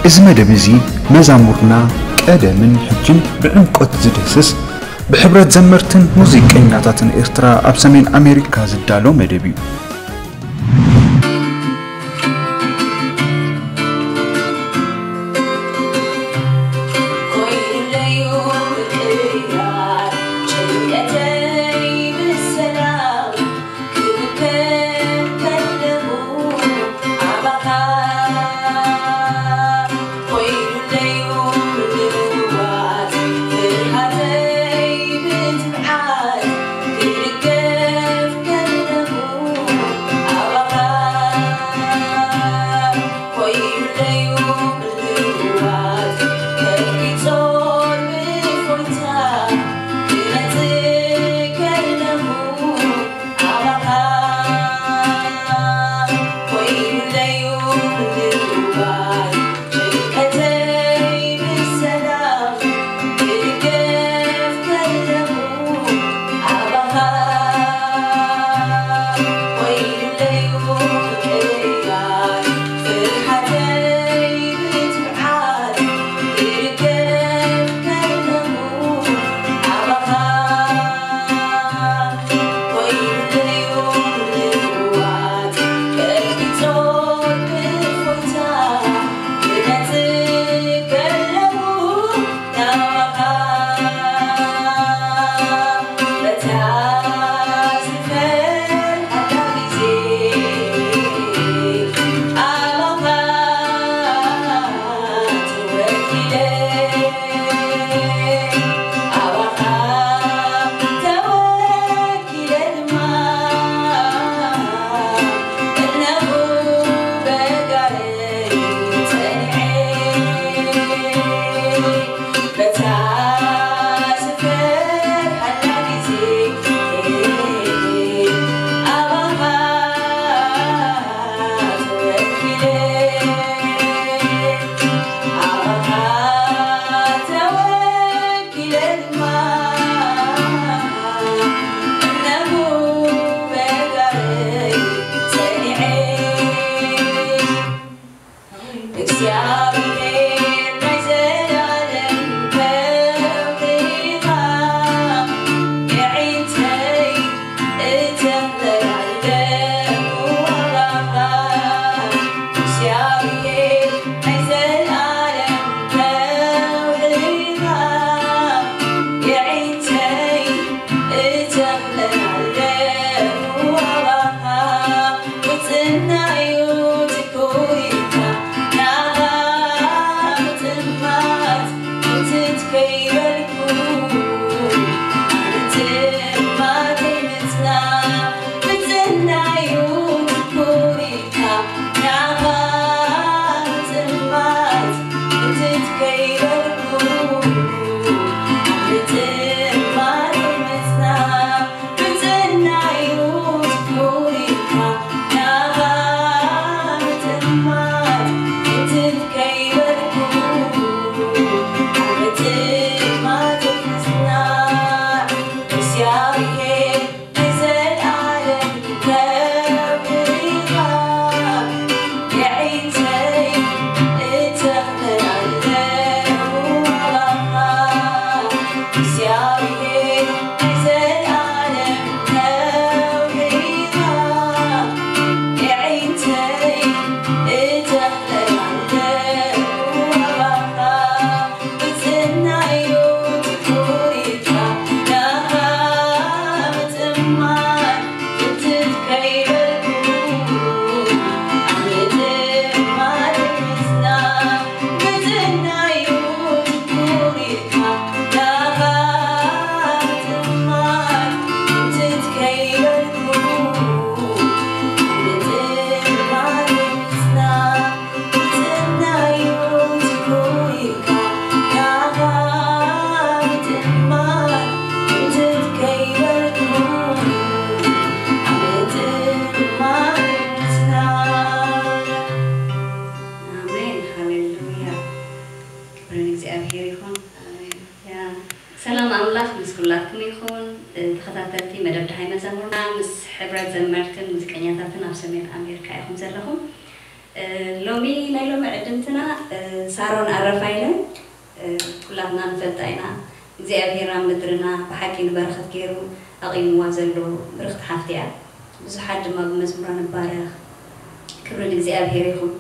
እዚ መደብ እዚ መዛሙርና ቀደምን ሕጅን ብዕምቆት ዝድህስስ፣ ብሕብረት ዘመርትን ሙዚቀኛታትን ኤርትራ ኣብ ሰሜን ኣሜሪካ ዝዳሎ መደብ እዩ። ኣሜን፣ ሃሌሉያ። ክብሪ ንእግዚኣብሔር ይኹን። ኣሜን። ያ፣ ሰላም ኣምላኽ ምስ ኩላትኩም ይኹን። ተኸታተልቲ መደብ ደሃይ መዛሙርና፣ ምስ ሕብረት ዘመርትን ሙዚቀኛታትን ኣብ ሰሜን ኣሜሪካ ኢኹም ዘለኹም። ሎሚ ናይ ሎሚ ዕድምትና ሳሮን ኣረፋይነ ኩላትና ንፈልጣ ኢና። እግዚኣብሔር ኣብ ምድርና ብሓቂ ንበረኸት ገይሩ ኣቒምዋ ዘሎ ብርኽቲ ሓፍቲ እያ። ብዙሓት ድማ ብመዝሙራ ንባረኽ። ክብሪ ንእግዚኣብሔር ይኹን።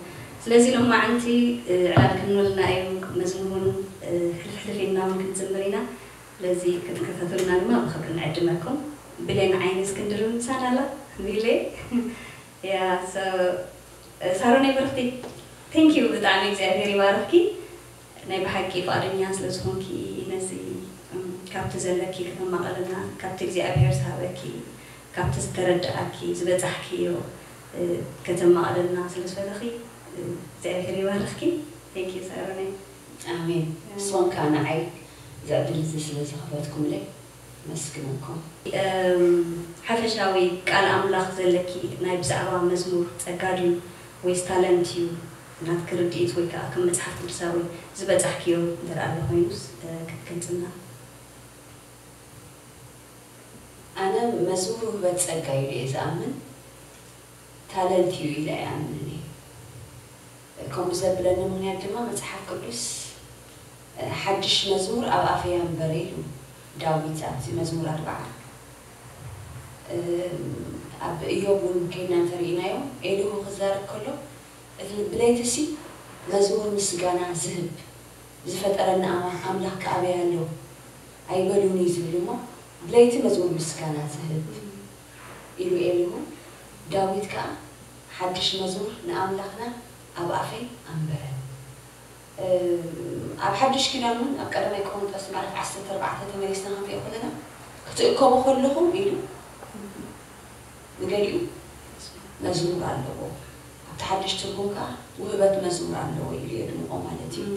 ስለዚ ሎማዓንቲ ዕላል ክንብልና እዩ። መዝሙር እውን ሕልፍሕልፍ ኢልና እውን ክንዝምር ኢና። ስለዚ ክትከታተሉና ድማ ብኽብሪ ንዕድመኩም። ብሌን ዓይኒ እስክንድር ምሳና ኣላ። ቢሌ ያ ሳሮነይ ብርኽቲ፣ ቴንኪዩ። ብጣዕሚ እግዚኣብሔር ይባርኽኪ። ናይ ብሓቂ ፍቓደኛ ስለ ዝኾንኪ ነዚ ካብቲ ዘለኪ ከተማቐልና፣ ካብቲ እግዚኣብሔር ዝሃበኪ፣ ካብቲ ዝተረድኣኪ ዝበጻሕክዮ ከተማቐልና ስለ ዝፈለኺ እግዚኣብሔር ይባርኽኪ። ቴንኪዩ ሳሮነይ። ኣሜን። ንስኹም ከኣ ንዓይ እዚ ዕድል እዚ ስለ ዝኸፈትኩምለይ። መስግነኩም። ሓፈሻዊ ቃል ኣምላኽ ዘለኪ ናይ ብዛዕባ መዝሙር ጸጋ ድዩ ወይስ ታለንት እዩ ናትኪ ርድኢት ወይ ከኣ ከም መጽሓፍ ቅዱሳዊ ዝበጻሕክዮ እንተ ደኣ ኣሎ ኮይኑስ ክትገልጽልና? ኣነ መዝሙር ውህበት ጸጋ እዩ ኢለ እየ ዝኣምን። ታለንት እዩ ኢለ ኣይኣምንን እየ። ከምኡ ዘብለኒ ምኽንያት ድማ መጽሓፍ ቅዱስ ሓድሽ መዝሙር ኣብ ኣፈይ ኣንበረ ኢሉ ዳዊት ኣብቲ መዝሙር ኣርብዓ። ኣብ እዮብ እውን ከይድና እንተርኢናዮ ኤልሁ ክዛረብ ከሎ እቲ ብለይትሲ መዝሙር ምስጋና ዝህብ ዝፈጠረኒ ኣምላኽ ከኣበይ ኣሎ ኣይበሉኒ ዝብል እሞ ብለይቲ መዝሙር ምስጋና ዝህብ ኢሉ ኤልሁ። ዳዊት ከኣ ሓድሽ መዝሙር ንኣምላኽና ኣብ ኣፈይ ኣንበረ። ኣብ ሓድሽ ኪዳን እውን ኣብ ቀዳማይ ቆሮንጦስ ምዕራፍ ዓሰርተ ኣርባዕተ ተመሊስና ክንሪኦ ከለና ክትእከቡ ከለኹም ኢሉ ንገሊኡ መዝሙር ኣለዎ። ኣብቲ ሓድሽ ትርጉም ከኣ ውህበት መዝሙር ኣለዎ ኢሉ የድምቖ ማለት እዩ።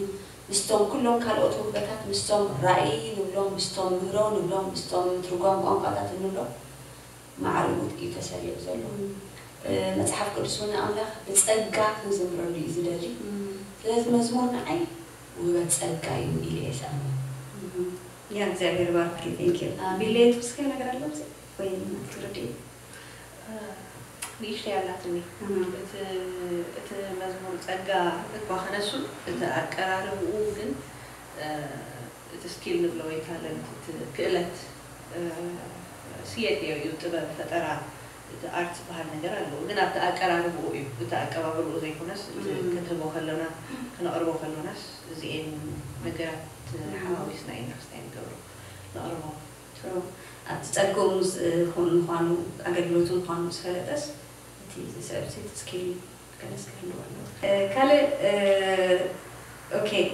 ምስቶም ኩሎም ካልኦት ውህበታት ምስቶም ራእይ ንብሎም ምስቶም ምህሮ ንብሎም ምስቶም ትርጓም ቋንቋታት እንብሎም ማዕሪኡ እዩ ተሰሪዑ ዘሎ። መጽሓፍ ቅዱስ እውን ኣምላኽ ብጸጋ ክንዝምረሉ እዩ ዝደሊ። ስለዚ መዝሙር ንዓይ ውህበት ጸጋ እዩ ኢለ እየ ዝኣምን። ያ እግዚኣብሔር ባርኪ። ቴንክ ዩ። ቢሌ ትውስኪ ነገር ኣሎ ወይ ትርዲ? ንእሽተይ ኣላትኒ። እቲ መዝሙር ጸጋ እኳ ከነሱ እቲ ኣቀራርብኡ ግን እቲ ስኪል ንብሎ ወይ ታለንት እቲ ክእለት ስየት እዩ ጥበብ ፈጠራ እቲ ኣርት ዝበሃል ነገር ኣለዎ ግን ኣብቲ ኣቀራርብኡ እዩ እቲ ኣቀባብልኡ ዘይኮነስ እቲ ክትህቦ ከሎና ክነቕርቦ ከሎናስ እዚኤን ነገራት ሓዋዊስና ኢና ክስታይ ንገብሮ ነቕርቦ ኣብቲ ጸግኡ ምዃኑ ኣገልግሎቱ ምዃኑ ምስ ፈለጠስ እቲ ዝስዕብ እቲ ስኪል ካልእ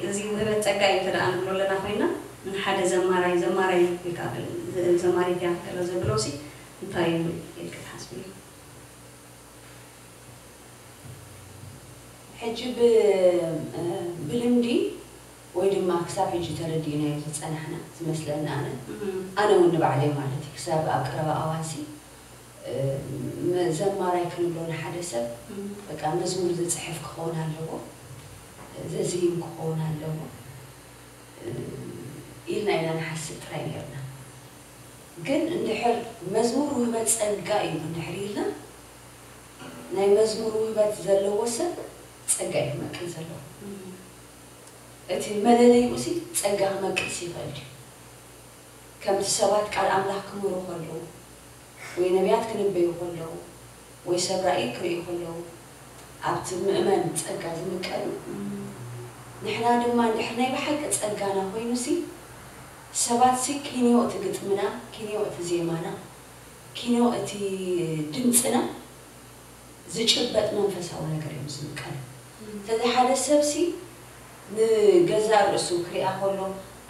እዚ ውህበት ጸጋ እዩ እንተ ንብሎ ኣለና ኮይና ንሓደ ዘማራይ ዘማራይ ወይ ከዓ ዘማሪት እያ ገለ ዘብሎ ሲ እንታይ እዩ ኢልኪ ትሓስቢ? ሕጂ ብልምዲ ወይ ድማ ክሳብ ሕጂ ተረዲእናዮ ዝፀናሕና ዝመስለኒ ኣነ ኣነ እውን ንባዕለይ ማለት እዩ ክሳብ ኣብ ቀረባ ኣዋንሲ ዘማራይ ክንብሎ ንሓደ ሰብ በቃ መዝሙር ዝፅሕፍ ክኸውን ኣለዎ፣ ዘዝይም ክኸውን ኣለዎ ኢልና ኢና ንሓስብ ጥራይ ነርና። ግን እንድሕር መዝሙር ውህበት ፀጋ እዩ እንድሕር ኢልና ናይ መዝሙር ውህበት ዘለዎ ሰብ ፀጋ እዩ ክመቅል ዘለዎ። እቲ መለለይኡ ሲ ፀጋ ክመቅልሲ ይኽእል ድዩ? ከምቲ ሰባት ቃል ኣምላኽ ክምህሩ ከለዉ ወይ ነቢያት ክንበዩ ከለዉ ወይ ሰብ ራእይ ክርእዩ ከለዉ ኣብቲ ምእመን ጸጋ ዝምቀሉ ንሕና ድማ እንድሕር ናይ ብሓቂ ጸጋና ኮይኑሲ ሰባትሲ ኪንዮ እቲ ግጥምና ኪንዮ እቲ ዜማና ኪንዮ እቲ ድምፅና ዝጭበጥ መንፈሳዊ ነገር እዮም ዝምቀሉ። ስለዚ ሓደ ሰብሲ ንገዛእ ርእሱ ክሪኣ ከሎ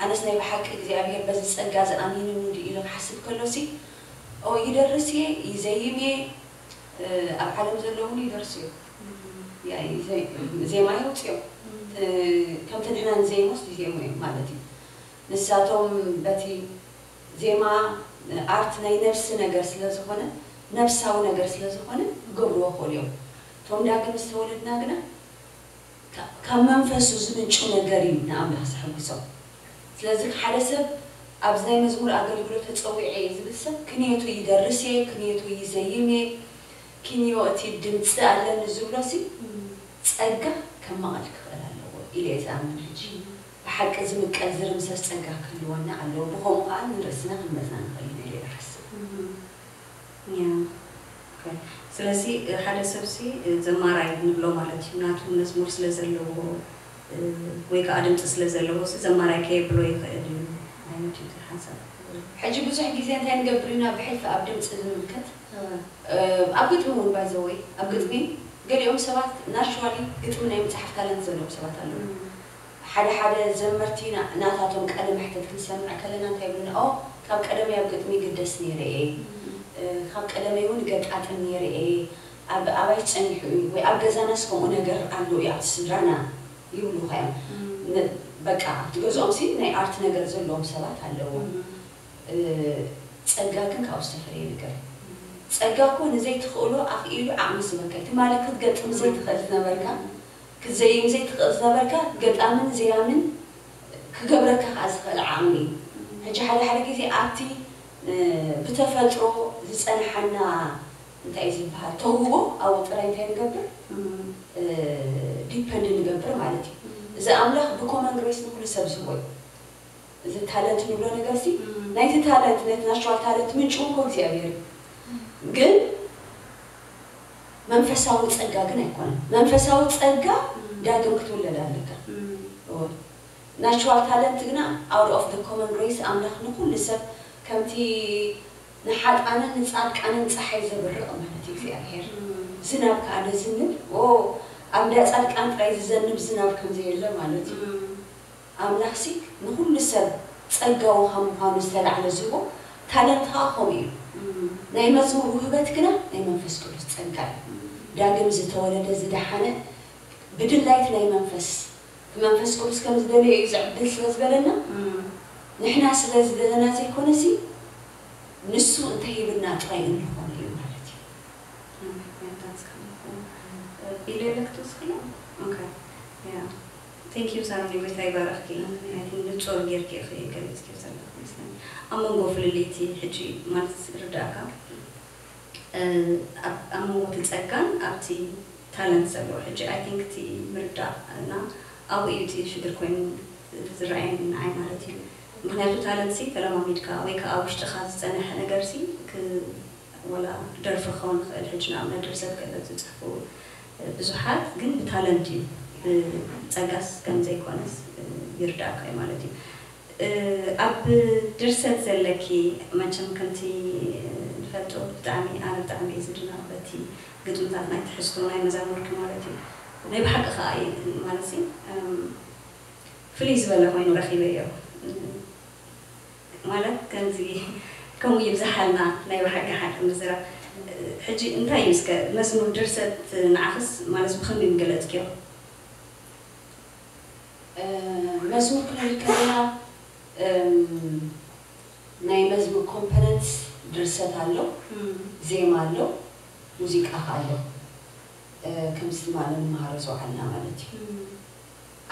ኣነስ ናይ ብሓቂ እግዚኣብሔር በዚ ጸጋ እዚ ኣሚኑኒ ድዩ ኢሉ ክሓስብ ከሎሲ ኦ ይደርስ እየ ይዘይም እየ ኣብ ዓለም ዘለዉ እውን ይደርሱ እዮም ዜማ የውፅኦም ከምቲ ንሕና ንዘይሞስ ይዜሙ እዮም ማለት እዩ ንሳቶም በቲ ዜማ ኣርት ናይ ነፍሲ ነገር ስለ ዝኾነ ነፍሳዊ ነገር ስለ ዝኾነ ክገብርዎ ክኽእሉ እዮም። እቶም ዳግም ዝተወለድና ግና ካብ መንፈሱ ዝምንጩ ነገር እዩ ንኣምላኽ ዘሐጉሶ። ስለዚ ሓደ ሰብ ኣብዚ ናይ መዝሙር ኣገልግሎት ተፀዊዐ እየ ዝብል ሰብ ክንየቱ ይደርስ እየ፣ ክንየቱ ይዘይም እየ፣ ክንዮ እቲ ድምፂ ኣለኒ ዝብሎ ሲ ጸጋ ከማቐል ክኽእል ኣለዎ ኢለ እየ ዝኣምን። ሕጂ ብሓቂ ዝምቀል ዝርምሰስ ጸጋ ክህልወና ኣለዎ። ብኸምኡ ከኣ ንርእስና ክንመዝና ንኽእል ኢና ኢለ እየ ዝሓስብ። ያ። ኦኬ። ስለዚ ሓደ ሰብሲ ዘማራይ ንብሎ ማለት እዩ። ናቱ መዝሙር ስለ ዘለዎ ወይ ከዓ ድምፂ ስለ ዘለዎ ዘማራይ ከየብሎ ይኽእል እዩ ዓይነት እዩ ሓሳብ። ሕጂ ብዙሕ ግዜ እንታይ ንገብር ኢና ብሕልፊ ኣብ ድምፂ ንምልከት ኣብ ግጥሚ እውን ባይዘወይ ኣብ ግጥሚ ገሊኦም ሰባት ናቹራሊ ግጥሚ ናይ ምፅሓፍ ታለንት ዘለዎም ሰባት ኣለዉ። ሓደ ሓደ ዘመርቲ ናታቶም ቃለ መሕተት ክንሰምዕ ከለና እንታይ ይብሉና? ኦ ካብ ቀደመይ ኣብ ግጥሚ ይግደስ ነይረ እየ፣ ካብ ቀደመይ እውን እገጣጥም ነይረ እየ፣ ኣብ ኣባይ ጸኒሑ እዩ ወይ ኣብ ገዛናስ ከምኡ ነገር ኣሎ እዩ ኣብቲ ስድራና ይብሉኻ እዮም። በቃ ኣብቲ ገዝኦም ሲ ናይ ኣርት ነገር ዘለዎም ሰባት ኣለዉ። ጸጋ ግን ካብኡ ዝተፈለየ ነገር እዩ። ጸጋ እኮ ንዘይትኽእሎ ኣኽኢሉ ዓቕሚ ዝህበካ እዩ። ትማሊ ክትገጥም ዘይትኽእል ዝነበርካ ክትዘይም ዘይትኽእል ዝነበርካ ገጣምን ዘያምን ክገብረካ ከዓ ዝኽእል ዓቕሚ እዩ። ሕጂ ሓደ ሓደ ግዜ ኣብቲ ብተፈጥሮ ዝፀንሓና እንታይ እዩ ዝበሃል ተውህቦ ኣብኡ ጥራይ እንታይ ንገብር ዲፐንድ ንገብር ማለት እዩ። እዚ ኣምላኽ ብኮመን ግሬስ ንኩሉ ሰብ ዝህቦ እዩ። እዚ ታለንት ንብሎ ነገር ሲ ናይቲ ታለንት ናይቲ ናቹራል ታለንት ምንጭ እኮ እግዚኣብሔር እዩ። ግን መንፈሳዊ ጸጋ ግን ኣይኮነን። መንፈሳዊ ጸጋ ዳግም ክትውለድ ኣለካ። ናቹራል ታለንት ግና out of the common grace ኣምላኽ ንኩሉ ሰብ ከምቲ ንሓጣንን ንጻድቃንን ጸሓይ ዘብርቕ ማለት እዩ እግዚኣብሔር። ዝናብ ከኣ ነዝንብ ኣብ እንዳ ጻድቃን ጥራይ ዝዘንብ ዝናብ ከምዘየለ ማለት እዩ። ኣምላኽሲ ንኹሉ ሰብ ጸጋዊ ካብ ምዃኑ ዝተላዕለ ዝህቦ ታለንት ኸኣ ከምኡ እዩ። ናይ መዝሙር ውህበት ግና ናይ መንፈስ ቅዱስ ጸጋ እዩ። ዳግም ዝተወለደ ዝደሓነ ብድላይት ናይ መንፈስ እቲ መንፈስ ቅዱስ ከም ዝደለየ እዩ ዝዕድል ስለ ዝበለና ንሕና ስለ ዝደለና ዘይኮነሲ ንሱ እንተሂብና ጥራይ እንኾነ እዩ ማለት እዩ። ኢለ ለክቱ ስክላ ኦኬ ያ Thank you ሳሮን ጎይታ ይባረኽኪ። I think ንጹር ጌርኪ ኢኺ ገሊጽኪ ዘለኺ ይመስለኒ። ኣብ መንጎ ፍልልይቲ ሕጂ ማለት ርዳእካ ኣብ መንጎ እቲ ጸጋን ኣብቲ ታለንት ዘለዎ ሕጂ I think እቲ ምርዳእ እና ኣብኡ እዩ እቲ ሽግር ኮይኑ ዝረኣየኒ ንዓይ ማለት እዩ። ምክንያቱ ታለንት ሲ ተለማሚድካ ወይ ከዓ ኣብ ውሽጥኻ ዝጸንሐ ነገር ሲ ዋላ ደርፊ ክኸውን ይኽእል ሕጂ ንኣብነት ድርሰት ገለ ዝፅሕፉ ብዙሓት ግን ብታለንት እዩ ብፀጋስ ከም ዘይኮነስ ይርዳእካ እዩ ማለት እዩ ኣብ ድርሰት ዘለኪ መቸም ከምቲ ንፈልጦ ብጣዕሚ ኣነ ብጣዕሚ እየ ዝድነቕ በቲ ግጥምታት ናይ ትሕዝቶ ናይ መዛሙርኪ ማለት እዩ ናይ ብሓቂ ከዓ ማለት ፍልይ ዝበለ ኮይኑ ረኺበዮ ማለት ከምዚ ከምኡ ይብዝሓልና ናይ ብሓቂ ሓቂ ምዝራብ ሕጂ እንታይ እዩ እስከ መዝሙር ድርሰት ንዓኽስ ማለት ብኸመይ ምገለጽክዮ መዝሙር ክንብል ከለና ናይ መዝሙር ኮምፖነንትስ ድርሰት ኣሎ ዜማ ኣሎ ሙዚቃ ኣሎ ከምዚ ትማሊ ንመሃሮ ዝውዓልና ማለት እዩ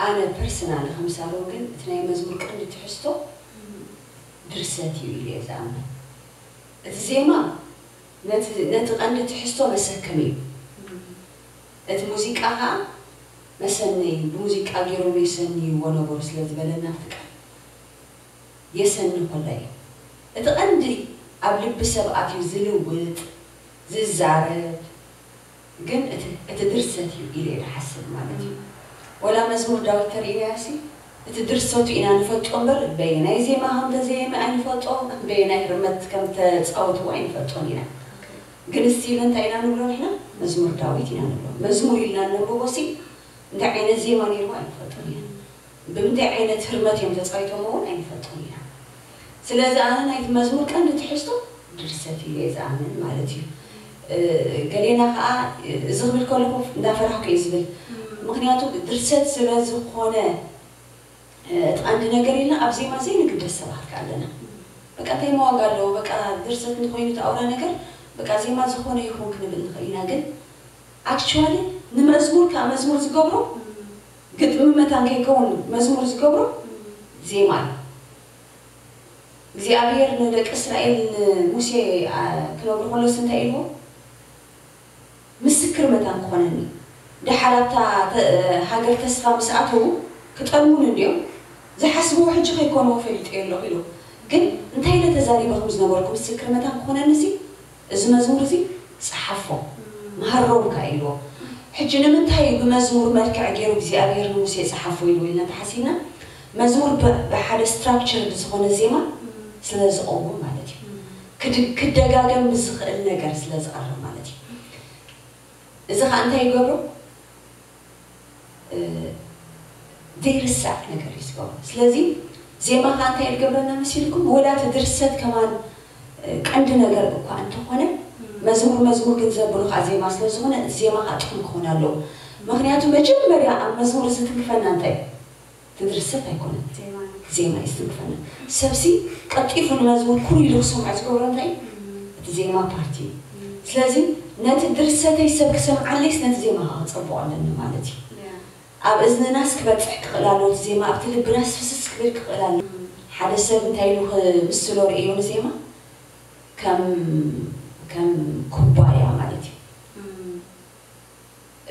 ኣነ ፐርሰናሊ ከም ሳሮን ግን እቲ ናይ መዝሙር ቀንዲ ትሕዝቶ ድርሰት እዩ ኢለ እየ ዝኣምን። እቲ ዜማ ነቲ ቀንዲ ትሕዝቶ መሰከሚ እዩ። እቲ ሙዚቃ ከዓ መሰነይ እዩ። ብሙዚቃ ገይሮም የሰንይዎ ነበሩ ስለ ዝበለና ኣብቲ ቃል የሰኒ ኮላ እዩ። እቲ ቀንዲ ኣብ ልቢ ሰብ ኣትዩ ዝልውጥ ዝዛረብ ግን እቲ ድርሰት እዩ ኢለ ዝሓስብ ማለት እዩ። ወላ መዝሙር ዳዊት ተርእይናዮ ሲ እቲ ድርሰቱ ኢና ንፈልጦ እምበር በየናይ ዜማ ከም ተዘየመ ኣይንፈልጦ፣ በየናይ ህርመት ከም ተፃወትዎ ኣይንፈልጦን ኢና። ግን ስቲል እንታይ ኢና ንብሎ ንሕና? መዝሙር ዳዊት ኢና ንብሎ። መዝሙር ኢልና እነንብቦ ሲ እንታይ ዓይነት ዜማ ነይርዎ ኣይንፈልጦን ኢና። ብምንታይ ዓይነት ህርመት እዮም ተፃዊቶሞ እውን ኣይንፈልጦን ኢና። ስለዚ ኣነ ናይቲ መዝሙር ቀንዲ ትሕዝቶ ድርሰት እዩ እየ ዝኣምን ማለት እዩ። ገሌና ከዓ እዚ ክብል ከለኹ እንዳፈራህኩ እየ ዝብል። ምክንያቱ ድርሰት ስለ ዝኾነ እቲ ቀንዲ ነገር ኢልና ኣብ ዜማ ዘይንግደስ ሰባት ከ ኣለና። በቃ እንታይ መዋጋ ኣለዎ በቃ ድርሰት እንተኮይኑ እቲ ኣውራ ነገር በቃ ዜማ ዝኾነ ይኹን ክንብል ንኽእል ኢና። ግን ኣክቹዋሊ ንመዝሙር ከዓ መዝሙር ዝገብሮ ግጥሚ መታን ከይከውን መዝሙር ዝገብሮ ዜማ እዩ። እግዚኣብሔር ንደቂ እስራኤል ንሙሴ ክነግሮ ከሎስ እንታይ ኢልዎ? ምስክር መታን ክኾነኒ ደሓር ኣብታ ተ- ሃገር ተስፋ ምስ ኣተዉ ክጠልሙኒ እንድዮም። ዝሓስብዎ ሕጂ ከይኮንዎ ፈሊጠዮ ኣለኹ ኢሉ። ግን እንታይ ኢለ ተዛሪበ ከም ዝነበርኩ ምስክር መታን ክኾነኒ እዚ መዝሙር እዚ ጸሓፎ፣ መሃሮም ከኣ ኢልዎ። ሕጂ ንምንታይ እዩ ብመዝሙር መልክዕ ገይሩ እግዚኣብሔር ንሙሴ ጸሓፎ ኢልዎ ኢልና እንተሓሲብና፣ መዝሙር ብ- ብሓደ ስትራክቸር ብዝኾነ ዜማ ስለ ዝቐውም ማለት እዩ። ክድ- ክደጋገም ብዝኽእል ነገር ስለ ዝቐርብ ማለት እዩ። እዚ ኸኣ እንታይ ይገብሮ? ዘይርሳዕ ነገር እዩ ዝገብሮ። ስለዚ ዜማ ከዓ እንታይ ዝገብረና መሲልኩም? ወላ እቲ ድርሰት ከማን ቀንዲ ነገር እኳ እንተኾነ፣ መዝሙር መዝሙር ግን ዘብሉ ከዓ ዜማ ስለ ዝኾነ፣ እቲ ዜማ ከዓ ጥዑም ክኾን ኣለዎ። ምክንያቱ መጀመርያ ኣብ መዝሙር ዝትንክፈና እንታይ እዩ? እቲ ድርሰት ኣይኮነን፣ ዜማ እዩ ዝትንክፈና። ሰብሲ ቀልጢፉ ንመዝሙር ኩሩ ኢሉ ክሰምዖ ዝገብሮ እንታይ እዩ? እቲ ዜማ ፓርቲ እዩ። ስለዚ ነቲ ድርሰተይ ሰብ ክሰምዓለይስ ነቲ ዜማ ከዓ ክፀብቆ ኣለኒ ማለት እዩ። ኣብ እዝንናስ ክበፅሕ ክኽእል ኣለዎ እቲ ዜማ፣ ኣብቲ ልብናስ ፍስስ ክብል ክኽእል ኣለዎ። ሓደ ሰብ እንታይ ኢሉ ክምስሎ ርእዮ ንዜማ ከም ከም ኩባያ ማለት እዩ።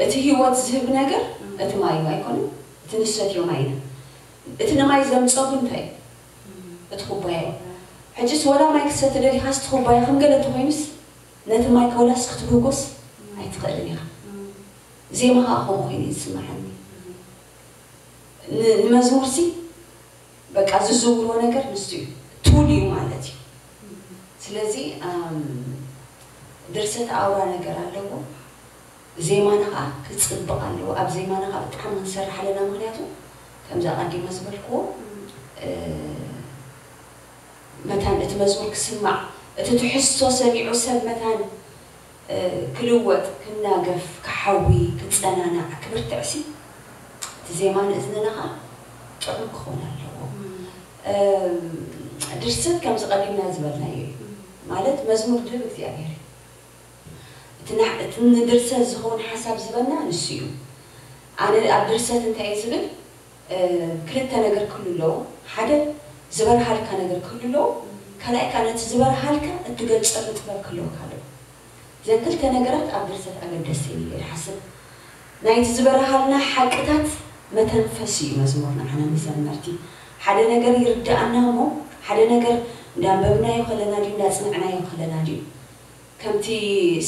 እቲ ህይወት ዝህብ ነገር እቲ ማይ እዩ ኣይኮነን? እቲ ንሰትዮ ማይ ኢና። እቲ ንማይ ዘምፀኦ ግን እንታይ እዩ? እቲ ኩባያ እዩ። ሕጅስ ወላ ማይ ክትሰቲ ደሊኻስ እቲ ኩባያ ከም ገለ እንተኾይኑስ ነቲ ማይ ከወላስ ክትብህጎስ ኣይትኽእልን ኢኻ። ዜማ ከዓ ከምኡ ኮይኑ እዩ ዝስምዓኒ። ን- ንመዝሙርሲ በቃ ዝዝውሮ ነገር ንሱ እዩ፣ ቱል እዩ ማለት እዩ። ስለዚ ኣም፣ ድርሰት ኣውራ ነገር ኣለዎ። ዜማና ከዓ ክፅብቕ ኣለዎ። ኣብ ዜማና ከዓ ብጣዕሚ ክንሰርሕ ኣለና። ምክንያቱ ከምዚ ኣቐዲመ ዝበልክዎ እ፣ መታን እቲ መዝሙር ክስማዕ፣ እቲ ትሕዝቶ ሰሚዑ ሰብ መታን እ፣ ክልወጥ፣ ክናገፍ፣ ክሓዊ፣ ክፀናናዕ፣ ክብርትዕሲ እቲ ዜማ ንእዝንና ከዓ ጥዑም ክኾን ኣለዎ። እም፣ ድርሰት ከምዚ ቀዲምና ዝበልናዮ እዩ። ማለት መዝሙር ድህብ እግዚኣብሔር እዩ። እቲ ንሕ- እቲ ንድርሰት ዝኸውን ሓሳብ ዝበና ንሱ እዩ። ኣነ ኣብ ድርሰት እንታይ እየ ዝብል? እ፣ ክልተ ነገር ክህሉ ኣለዎ። ሓደ ዝበርሃልካ ነገር ክህሉ ኣለዎ። ካልኣይ ከዓ ነቲ ዝበርሃልካ እትገልፀሉ ጥበብ ክህልወካ ኣለዎ። እዘን ክልተ ነገራት ኣብ ድርሰት ኣገደስቲ እየን ኢለ ይሓስብ። ናይቲ ዝበርሃልና ሓቅታት መተንፈሲ እዩ መዝሙር ንዓና ንዘመርቲ። ሓደ ነገር ይርድኣና እሞ ሓደ ነገር እንዳንበብናዮ ከለና ድዩ እንዳፅንዕናዮ ከለና ድዩ ከምቲ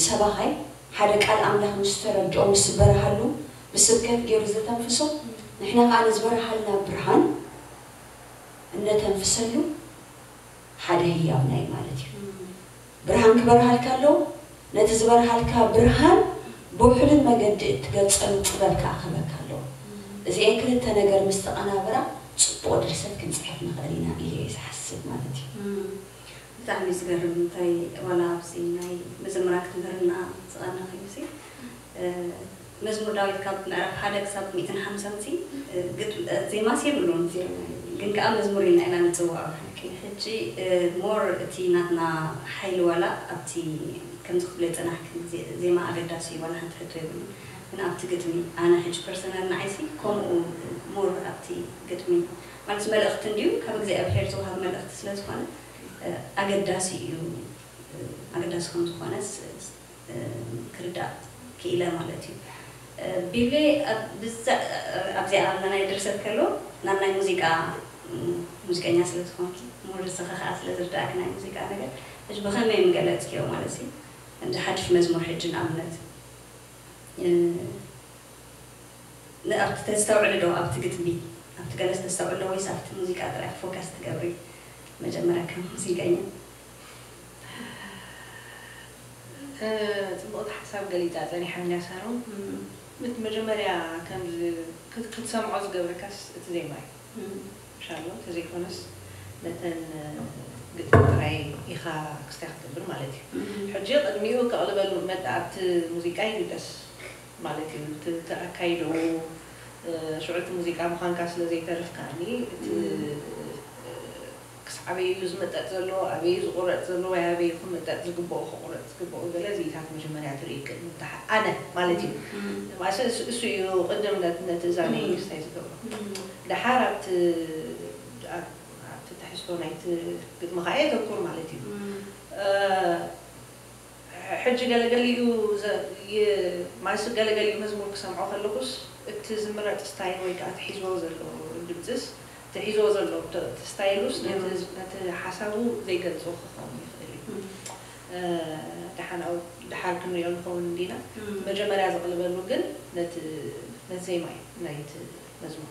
ሰባኻይ ሓደ ቃል ኣምላኽ ምስ ተረድኦ ምስ ዝበርሃሉ ብስብከት ገይሩ ዘተንፍሶ ንሕና ከዓ ንዝበርሃልና ብርሃን እነተንፍሰሉ ሓደ ህያብና እዩ ማለት እዩ። ብርሃን ክበርሃልካ ኣለዎ። ነቲ ዝበርሃልካ ብርሃን ብውሕሉል መገዲ እትገልጸሉ ጥበብ ክኣኸበካ ኣለዎ። እዚኤን ክልተ ነገር ምስ ተቐናበራ ጽቡቕ ድርሰት ክንጽሕፍ ንኽእል ኢና ኢለ እየ ዝሓስብ ማለት እዩ። ብጣዕሚ ዝገርም እንታይ ዋላ ኣብዚ ናይ መዘምራን ክትምህርና ዝቐነኺ ሲ መዝሙር ዳዊት ካብ ምዕራፍ ሓደ ክሳብ ሚእትን ሓምሳን ሲ ግጥም ዜማስ የብሉን ግን ከዓ መዝሙር ኢልና ኢና ንፅውዖ ሕጂ more እቲ ናትና ሓይሊ ዋላ ኣብቲ ከምዚ ክብሎ ይፀናሕክን ዜማ ኣገዳሲ እዩ ዋላ ሓንቲ ሕቶ የብሉን ግን ኣብቲ ግጥሚ ኣነ ሕጂ personal ንዓይሲ ከምኡ more ኣብቲ ግጥሚ ማለት መልእኽቲ እንድዩ ካብ እግዚኣብሔር ዝወሃብ መልእኽቲ ስለዝኾነ ኣገዳሲ እዩ ኣገዳሲ ከም ዝኾነስ ክርዳእ ክኢለ ማለት እዩ። ቢብሌ ኣብዚኣ ናይ ድርሰት ከሎ ናብ ናይ ሙዚቃ ሙዚቀኛ ስለ ዝኾንኪ more ንስኺ ከዓ ስለ ዝርዳእኪ ናይ ሙዚቃ ነገር ሕጂ ብኸመይ ምገለፅክዮ ማለት እዩ። ከምዚ ሓድሽ መዝሙር ሕጂ ንኣብነት ኣብቲ ተስተውዕሊ ዶ ኣብቲ ግጥሚ ኣብቲ ገለስ ተስተውዕሊ ዶ ወይስ ኣብቲ ሙዚቃ ጥራይ focus ትገብሪ መጀመርያ ከም ሙዚቀኛ? ፅቡቕቲ ሓሳብ ገሊፃ ፀኒሓ እንድያ ሳሮን። እቲ መጀመርያ ከም ክትሰምዖ ዝገብረካስ እቲ ዜማ እዩ። ሻሎ እንተዘይኮነስ ነተን ግጥሚ ጥራይ ኢኻ ክስታይ ክትገብር ማለት እዩ። ሕጂ ቅድሚኡ ከቕልበሉ መጣ ኣብቲ ሙዚቃ ይግደስ ማለት እዩ። እቲ ኣካይድኡ ሽዑ እቲ ሙዚቃ ምዃንካ ስለ ዘይተርፍ ከኣኒ እቲ ክሳዕ ኣበይ እዩ ዝምጠጥ ዘሎ፣ ኣበይ እዩ ዝቑረፅ ዘሎ ወይ ኣበይ እዩ ክምጠጥ ዝግበኦ ክቑረፅ ዝግበኦ ገለ እዚኢታት መጀመርያ ትርኢ ቅድሚ ኣነ ማለት እዩ። ማሰ እሱ እዩ ቅድም ነቲ እዛ ናይ ክስታይ ዝገብሮ። ደሓር ኣብቲ ኣብቲ ትሕዝቶ ናይቲ ግጥሚ ከዓ የተኩር ማለት እዩ። ሕጂ ገለገሊኡ ዘ- ይ- ማለት ገለገሊኡ መዝሙር ክሰምዖ ከለኹስ እቲ ዝምረጽ ስታይል ወይ ከዓ እቲ ሒዝዎ ዘሎ ድምፅስ እቲ ሒዝዎ ዘሎ ተ- እቲ ስታይሉስ ነቲ ነቲ ሓሳቡ ዘይገልጾ ክኸውን ይኽእል እዩ። እ፣ ደሓን ኣብ ድሓር ክንሪኦ ንኸውን እንዲና። መጀመርያ ዘቕልበሉ ግን ነቲ ነቲ ዜማ እዩ ናይቲ መዝሙር።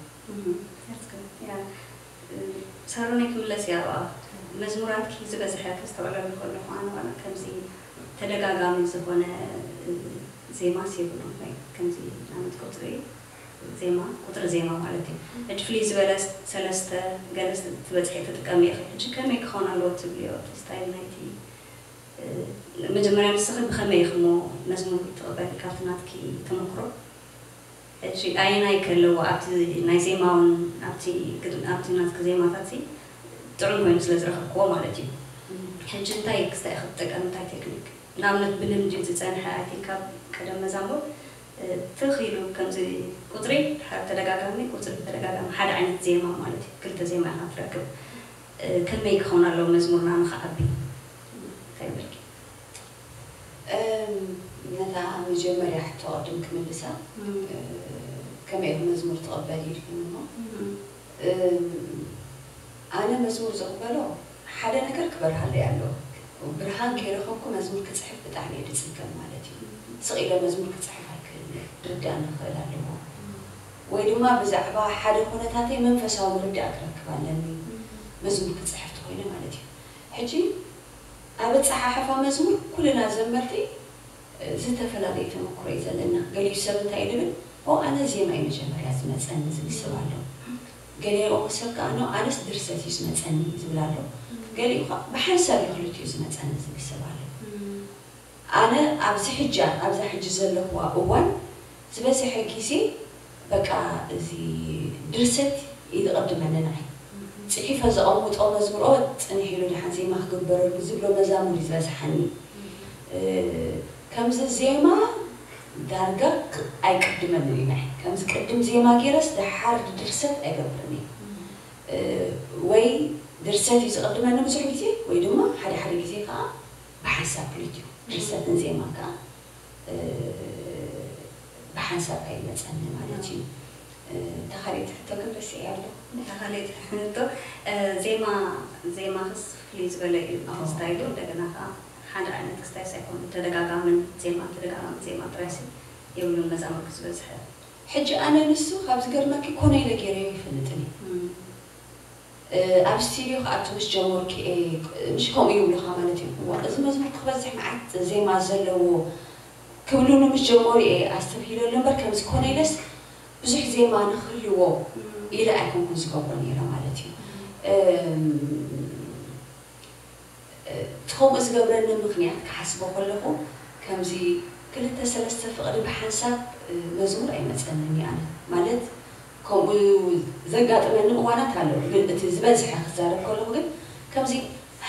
ሳሮነይ ክምለስ እያ ኣብኣ። መዝሙራትኪ ዝበዝሐ ከስተውዕለሉ ከለኹ ኣነ ዋላ ከምዚ ተደጋጋሚ ዝኾነ ዜማስ የብሉን። ከምዚ ንኣብነት ቁፅሪ ዜማ ቁፅሪ ዜማ ማለት እዩ። ሕጂ ፍልይ ዝበለ ሰለስተ ገለ ትበፅሒ ትጥቀሚ ኢኺ። ሕጂ ከመይ ክኸውን ኣለዎ ትብልዮ እቲ ስታይል ናይቲ መጀመርያ ንስኺ ብኸመይ ኢኺ እሞ መዝሙር ትቕበሊ ካብቲ ናትኪ ተመክሮ? ሕጂ ኣየናይ ከለዎ ኣብቲ ናይ ዜማውን ኣብቲ ግድ- ኣብቲ ናትኪ ዜማታት ጥዑም ኮይኑ ስለ ዝረኸብክዎ ማለት እዩ። ሕጂ እንታይ ክስታይ ክትጥቀም እንታይ ቴክኒክ ንኣብነት ብልምዲ ዝፀንሐ ኣይ ቲንክ ካብ ቀደም መዛሙር ትኽ ኢሉ ከምዚ ቁፅሪ ድሓር ተደጋጋሚ ቁፅሪ ተደጋጋሚ ሓደ ዓይነት ዜማ ማለት እዩ። ክልተ ዜማ ኢኻ ትረክብ። ከመይ ክኸውን ኣለዎ መዝሙርና ንኽዓቢ እንታይ ይብለኪ? ነታ መጀመርያ ሕቶ ቅድም ክምልሳ ከመይ ኢኹ መዝሙር ትቕበል ኢልክኒ እሞ ኣነ መዝሙር ዝቕበሎ ሓደ ነገር ክበርሃለይ ኣለዎ። ብርሃን ከይረኸብኩ መዝሙር ክፅሕፍ ብጣዕሚ እየ ዝፅገም ማለት እዩ። ስቕ ኢለ መዝሙር ክፅሕፍ ኣይክእልን እየ። ርዳእ ንኽእል ኣለዎ ወይ ድማ ብዛዕባ ሓደ ኩነታተይ መንፈሳዊ ምርዳእ ክረክብ ኣለኒ መዝሙር ክፅሕፍ ተኮይነ ማለት እዩ። ሕጂ ኣብ ኣፀሓሕፋ መዝሙር ኩልና ዘመርቲ ዝተፈላለየ ተመክሮ እዩ ዘለና። ገሊኡ ሰብ እንታይ እዩ ዝብል ኦ ኣነ ዜማ እዩ መጀመርያ ዝመፀኒ ዝብል ሰብ ኣሎ። ገሊኡ ሰብ ከዓ ኖ ኣነስ ድርሰት እዩ ዝመፀኒ ዝብል ኣሎ። ገሊኡ ከዓ ብሓንሳብ እዩ ክልቲኡ ዝመፀኒ ዝብል ሰብ ኣሎ። ኣነ ኣብዚ ሕጂ ኣብዛ ሕጂ ዘለኹዋ እዋን ዝበዝሐ ግዜ በቃ እዚ ድርሰት እዩ ዝቐድመኒ ንዓይ። ፅሒፈ ዘቐምጦ መዝሙር ኦ ፅንሕ ኢሉ ደሓን ዜማ ክግበረሉ ዝብሎ መዛሙር እዩ ዝበዝሓኒ። ከምዚ ዜማ ዳርጋ ኣይቅድመንን እዩ ንዓይ። ከም ዝቅድም ዜማ ገይረስ ደሓር ድርሰት ኣይገብርን እየ። ወይ ድርሰት እዩ ዝቅድመኒ ብዙሕ ግዜ ወይ ድማ ሓደ ሓደ ግዜ ከዓ ብሓንሳብ ክልቲኡ ድርሰትን ዜማን ከዓ ብሓንሳብ ኣይመፀኒ ማለት እዩ። እታ ካልኣይቲ ሕቶ ግን ረሲዐያ ኣለኹ። እታ ካልኣይቲ ሕቶ ዜማ ዜማኽስ ፍልይ ዝበለ እዩ እቲ ስታይሉ እንደገና ከዓ ሓደ ዓይነት ክስታይስ ኣይኮነን ተደጋጋምን ዜማ ተደጋጋሚ ዜማ ጥራይሲ የብሉን መዛሙርኪ ዝበዝሐ። ሕጂ ኣነ ንሱ ካብ ዝገርመኪ ኮነ ኢለ ገይረዮ ኣይፈልጥን እዩ። ኣብ ስቱድዮ ክኣቱ ምስ ጀመርኩ እየ ምሽ ከምኡ ይብሉኻ ማለት እዮም። እዋ እዚ መዝሙር ክበዝሕ መዓት ዜማ ዘለዎ ክብሉኒ ምስ ጀመሩ እየ ኣስተብሂለሉ እምበር ከምዚ ኮነ ኢለስ ብዙሕ ዜማ ንክህልዎ ኢለ ኣይኮንኩን ዝገብሮ ነይረ ማለት እዩ። እቲ ከምኡ ዝገብረኒ ምኽንያት ክሓስቦ ከለኹ ከምዚ ክልተ ሰለስተ ፍቕዲ ብሓንሳብ መዝሙር ኣይመፀንን እዩ ኣነ ማለት ከምኡ ዘጋጥመኒ እዋናት ኣለዉ ግን እቲ ዝበዝሐ ክዛረብ ከለኹ ግን ከምዚ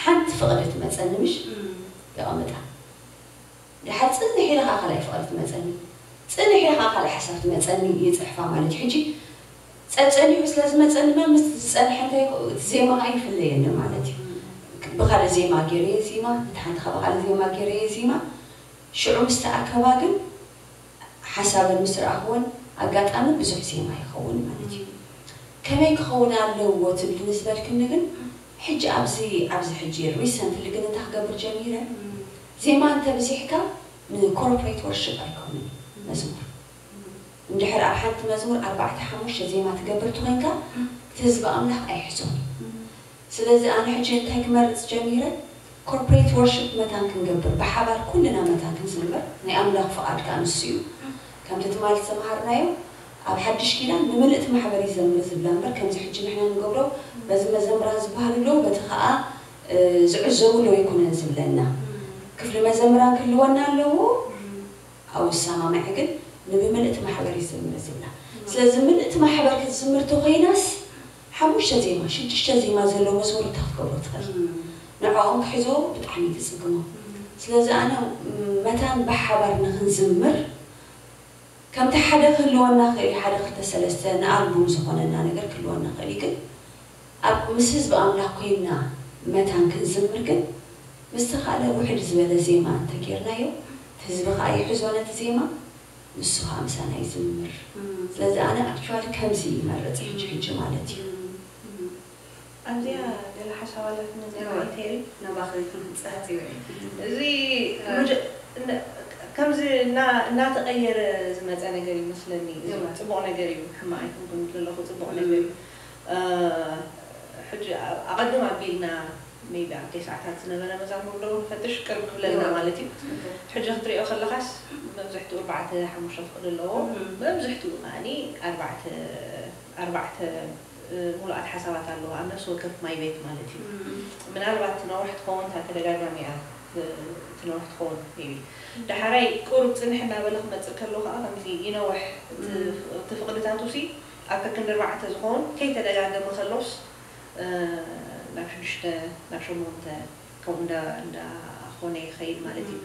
ሓንቲ ፍቕዲ ትመፀኒ ምሽ የቐምጣ ድሓር ፅንሕ ኢለ ከዓ ካልኣይ ፍቕዲ ትመፀኒ ፅንሕ ኢለ ከዓ ካልኣይ ሓሳብ ትመፀኒ ይፅሕፋ ማለት እዩ ሕጂ ፀፀኒሑ ስለ ዝመፀኒ ድማ ምስ ዝፀንሐ እንታይ እቲ ዜማ ከዓ ይፍለየኒ ማለት እዩ ብካልእ ዜማ ገይረየ ዜማ እቲ ሓንቲ ካብ ካልእ ዜማ ገይረየ ዜማ ሽዑ ምስ ተኣከባ ግን ሓሳበን ምስ ረኣኽወን ኣጋጣሚ ብዙሕ ዜማ ይኸውን ማለት እዩ ከመይ ክኸውን ኣለዎ ትብሊ ንዝበልክኒ ግን ሕጂ ኣብዚ ኣብዚ ሕጂ ሪሰንትሊ ግን እንታይ ክገብር ጀሚረ ዜማ እንተብዚሕካ ንኮርፖሬት ወርሽፕ ኣይከውንን መዝሙር እንድሕር ኣብ ሓንቲ መዝሙር ኣርባዕተ ሓሙሽተ ዜማ ትገብር ተኾይንካ እቲ ህዝቢ ኣምላኽ ኣይሕዞን እዩ ስለዚ ኣነ ሕጂ እንታይ ክመርፅ ጀሚረ ኮርፖሬት ወርሽፕ መታን ክንገብር ብሓባር ኩልና መታን ክንዝምር ናይ ኣምላኽ ፍቓድ ከዓ ንሱ እዩ ከምቲ ትማል ዝተምሃርናዮ ኣብ ሓድሽ ኪዳን ንምልእቲ ማሕበር ይዘምር ዝብላ እምበር ከምዚ ሕጂ ንሕና ንገብሮ በዚ መዘምራን ዝበሃሉ ኣለዉ በቲ ከዓ ዝዕዘቡ ኣለዉ ኣይኮነን ዝብለና ክፍሊ መዘምራን ክህልወና ኣለዎ ኣብኡ ዝሰማምዐ ግን ንብምልእቲ ማሕበር ይዝምር ዝብላ ስለዚ ምልእቲ ማሕበር ክትዝምር ተኮይናስ ሓሙሽተ ዜማ ሽዱሽተ ዜማ ዘለዎ መዝሙር እንታይ ክትገብሮ ትኽእል ንዕኦም ክሕዝዎ ብጣዕሚ እዩ ዝፅግሞም ስለዚ ኣነ መታን ብሓባር ንክንዝምር ከምቲ ሓደ ክህልወና ክእል እዩ ሓደ ክልተ ሰለስተ ንኣልቡም ዝኾነና ነገር ክህልወና ክእል እዩ ግን ኣብ ምስ ህዝቢ ኣምላኽ ኮይንና መታን ክንዝምር ግን ምስቲ ካልእ ውሕድ ዝበለ ዜማ እንተጌርናዮ፣ ህዝቢ ከኣ ይሕዞ ነቲ ዜማ፣ ንሱ ከኣ ምሳና ይዝምር። ስለዚ ኣነ ኣክቹዋሊ ከምዚ ይመርጽ ሕጂ ሕጂ ማለት እዩ። ኣብዚኣ ገለ ሓሳብ ኣላትና እዋ። ቴሪ ናባኺ ክምፅእ እየ። እዚ ከምዚ እናተቐየረ ዝመፀ ነገር ይመስለኒ። እዚ እዋ። ፅቡቕ ነገር እዩ፣ ሕማቕ ኣይኮንኩን ዘለኹ፣ ፅቡቕ ነገር እዩ። ሕጂ ኣቐድም ኣቢልና ሜቢ ኣብ ሰዓታት ዝነበረ መዛሙር ዶ ንፈትሽ ቅርብ ክብለልና ማለት እዩ። ሕጂ ክትሪኦ ከለኻስ መብዝሕትኡ ኣርባዕተ ሓሙሽተ ፍቕዲ ኣለዎ። መብዝሕትኡ ከዓኒ ኣርባዕተ ኣርባዕተ ሙሉኣት ሓሳባት ኣለዎ ኣብ ነፍሲ ወከፍ ማይ ቤት ማለት እዩ። ምናልባት ትነውሕ ትኸውን እታ ተደጋጋሚ እያ ትነውሕ ትኸውን ቢ። ዳሕራይ ቁሩብ ፅንሕ እናበለ ክመፅእ ከሎ ከዓ ከምዚ ይነውሕ። እቲ ፍቕድታቱ ሲ ኣብ ከክንዲ ኣርባዕተ ዝኸውን ከይተደጋገመ ከሎስ ናብ ሽዱሽተ ናብ ሸሞንተ ከምኡ እንዳ እንዳ ኾነ ይኸይድ ማለት እዩ።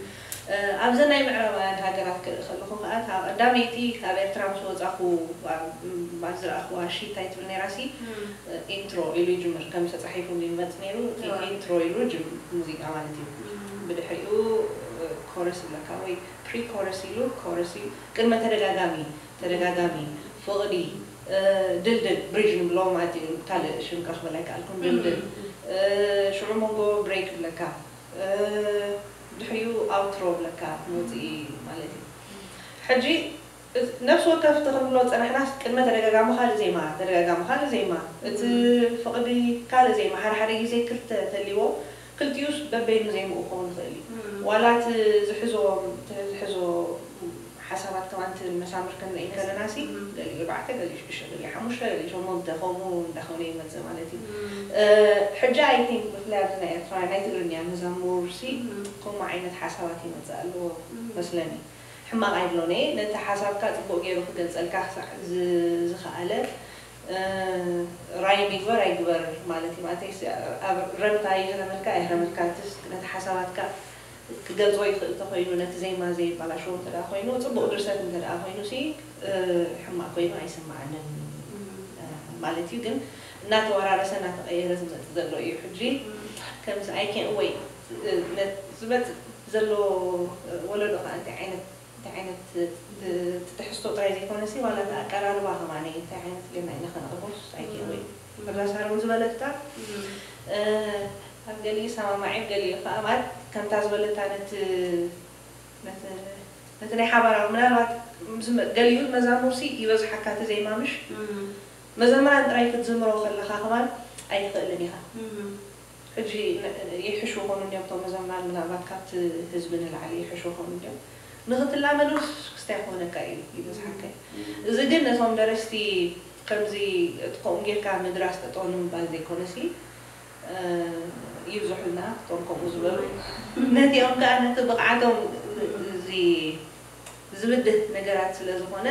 ኣብዚ ናይ ምዕራባውያን ሃገራት ክርኢ ከለኹ ከዓ እታ ቀዳመይቲ ካብ ኤርትራ ምስ ወፃኹ ኣብ ዝረኣኽዋ ሺት እንታይ ትብል ነይራ ሲ ኢንትሮ ኢሉ ይጅምር ከም ተፃሒፉ ይመፅ ነይሩ። ኢንትሮ ኢሉ ሙዚቃ ማለት እዩ። ብድሕሪኡ ኮረስ ይብለካ ወይ ፕሪ ኮረስ ኢሉ ኮረስ እዩ ቅድመ ተደጋጋሚ ተደጋጋሚ ፍቕዲ ድልድል ብሪጅ ንብሎ ማለት እዩ። ካልእ ሽም ክረኽበላ ኣይከኣልኩን። ድልድል ሽዑ መንጎ ብሬክ ይብለካ ድሕሪኡ ኣውትሮ ብለካ መውፅኢ ማለት እዩ። ሕጂ ነፍሲ ወከፍ እቲ ክንብሎ ዝፀናሕናስ ቅድመ ተደጋጋሚ ካልእ ዜማ ተደጋጋሚ ካልእ ዜማ እቲ ፍቕዲ ካልእ ዜማ ሓደ ሓደ ግዜ ክልተ ተልዎ ክልቲኡስ በበይኑ ዜምኡ ክኸውን ይኽእል እዩ። ዋላ እቲ ዝሕዞ ዝሕዞ ሓሳባት ከማን እቲ መሳምር ክንርኢ ከለና ሲ ገሊኡ ኣርባዕተ ገሊኡ ሽዱሽተ ገሊኡ ሓሙሽተ ገሊኡ ሸሞንተ ከምኡ እንዳኾነ ይመፅእ ማለት እዩ። ሕጂ ኣይ ቲንክ ብፍላይ ኣብዚ ናይ ኤርትራ ናይ ትግርኛ መዛሙር ሲ ከምኡ ዓይነት ሓሳባት ይመፅእ ኣለዎ መስለኒ። ሕማቕ ኣይብሎን እየ ነቲ ሓሳብካ ፅቡቕ ገይሩ ክገልፀልካ ክሳዕ ዝኸኣለ ራይም ይግበር ኣይግበር ማለት እዩ። ማለት ኣብ ረብታ ይህረመልካ ኣይህረመልካ ነቲ ሓሳባትካ ክገልጾ ይኽእል እንተኾይኑ ነቲ ዜማ ዘየባላሽዎ እንተ ደኣ ኮይኑ ጽቡቕ ድርሰት እንተ ደኣ ኮይኑ ሲ ሕማቕ ኮይኑ ኣይስምዓንን ማለት እዩ። ግን እናተወራረሰ እናተቐየረ ዝመጽእ ዘሎ እዩ። ሕጂ ከምዚ I can't wait ዝመጽእ ዘሎ ወለዶ ከዓ እንታይ ዓይነት እንታይ ዓይነት ትሕዝቶ ጥራይ ዘይኮነሲ ዋላ እቲ ኣቀራርባ ከማኒ እንታይ ዓይነት ጌርና ኢና ከነቕርቦስ ኣይክእል ወይ እዛ ሳሮን ዝበለታ ኣብ ገሊኡ ሰማማዒ ኣብ ገሊኡ ከዓ ማለት ከምታ ዝበለታ ነቲ ነቲ ናይ ሓባራዊ ምናልባት ገሊኡ መዛሙርሲ ይበዝሓካ እቲ ዜማ ምሽ መዘምራን ጥራይ ክትዝምሮ ከለኻ ከማን ኣይትኽእልን ኢኻ። ሕጂ ይሕሹ ኾኑ እንዲዮም እቶም መዘምራን ምናልባት ካብቲ ህዝቢ ንላዕሊ ይሕሹ ኾኑ እንዲዮም ንኽትላመዱ ክስታይ ክኾነካ እዩ ይበዝሓካ እዩ። እዚ ግን ነቶም ደረስቲ ከምዚ እቲ ከምኡ ጌርካ ምድራስ ጠጠው ንምባል ዘይኮነሲ ይብዝሑልና እቶም ከምኡ ዝበሉ ነቲኦም ከዓ ነቲ ብቕዓቶም እዚ ዝብድህ ነገራት ስለ ዝኾነ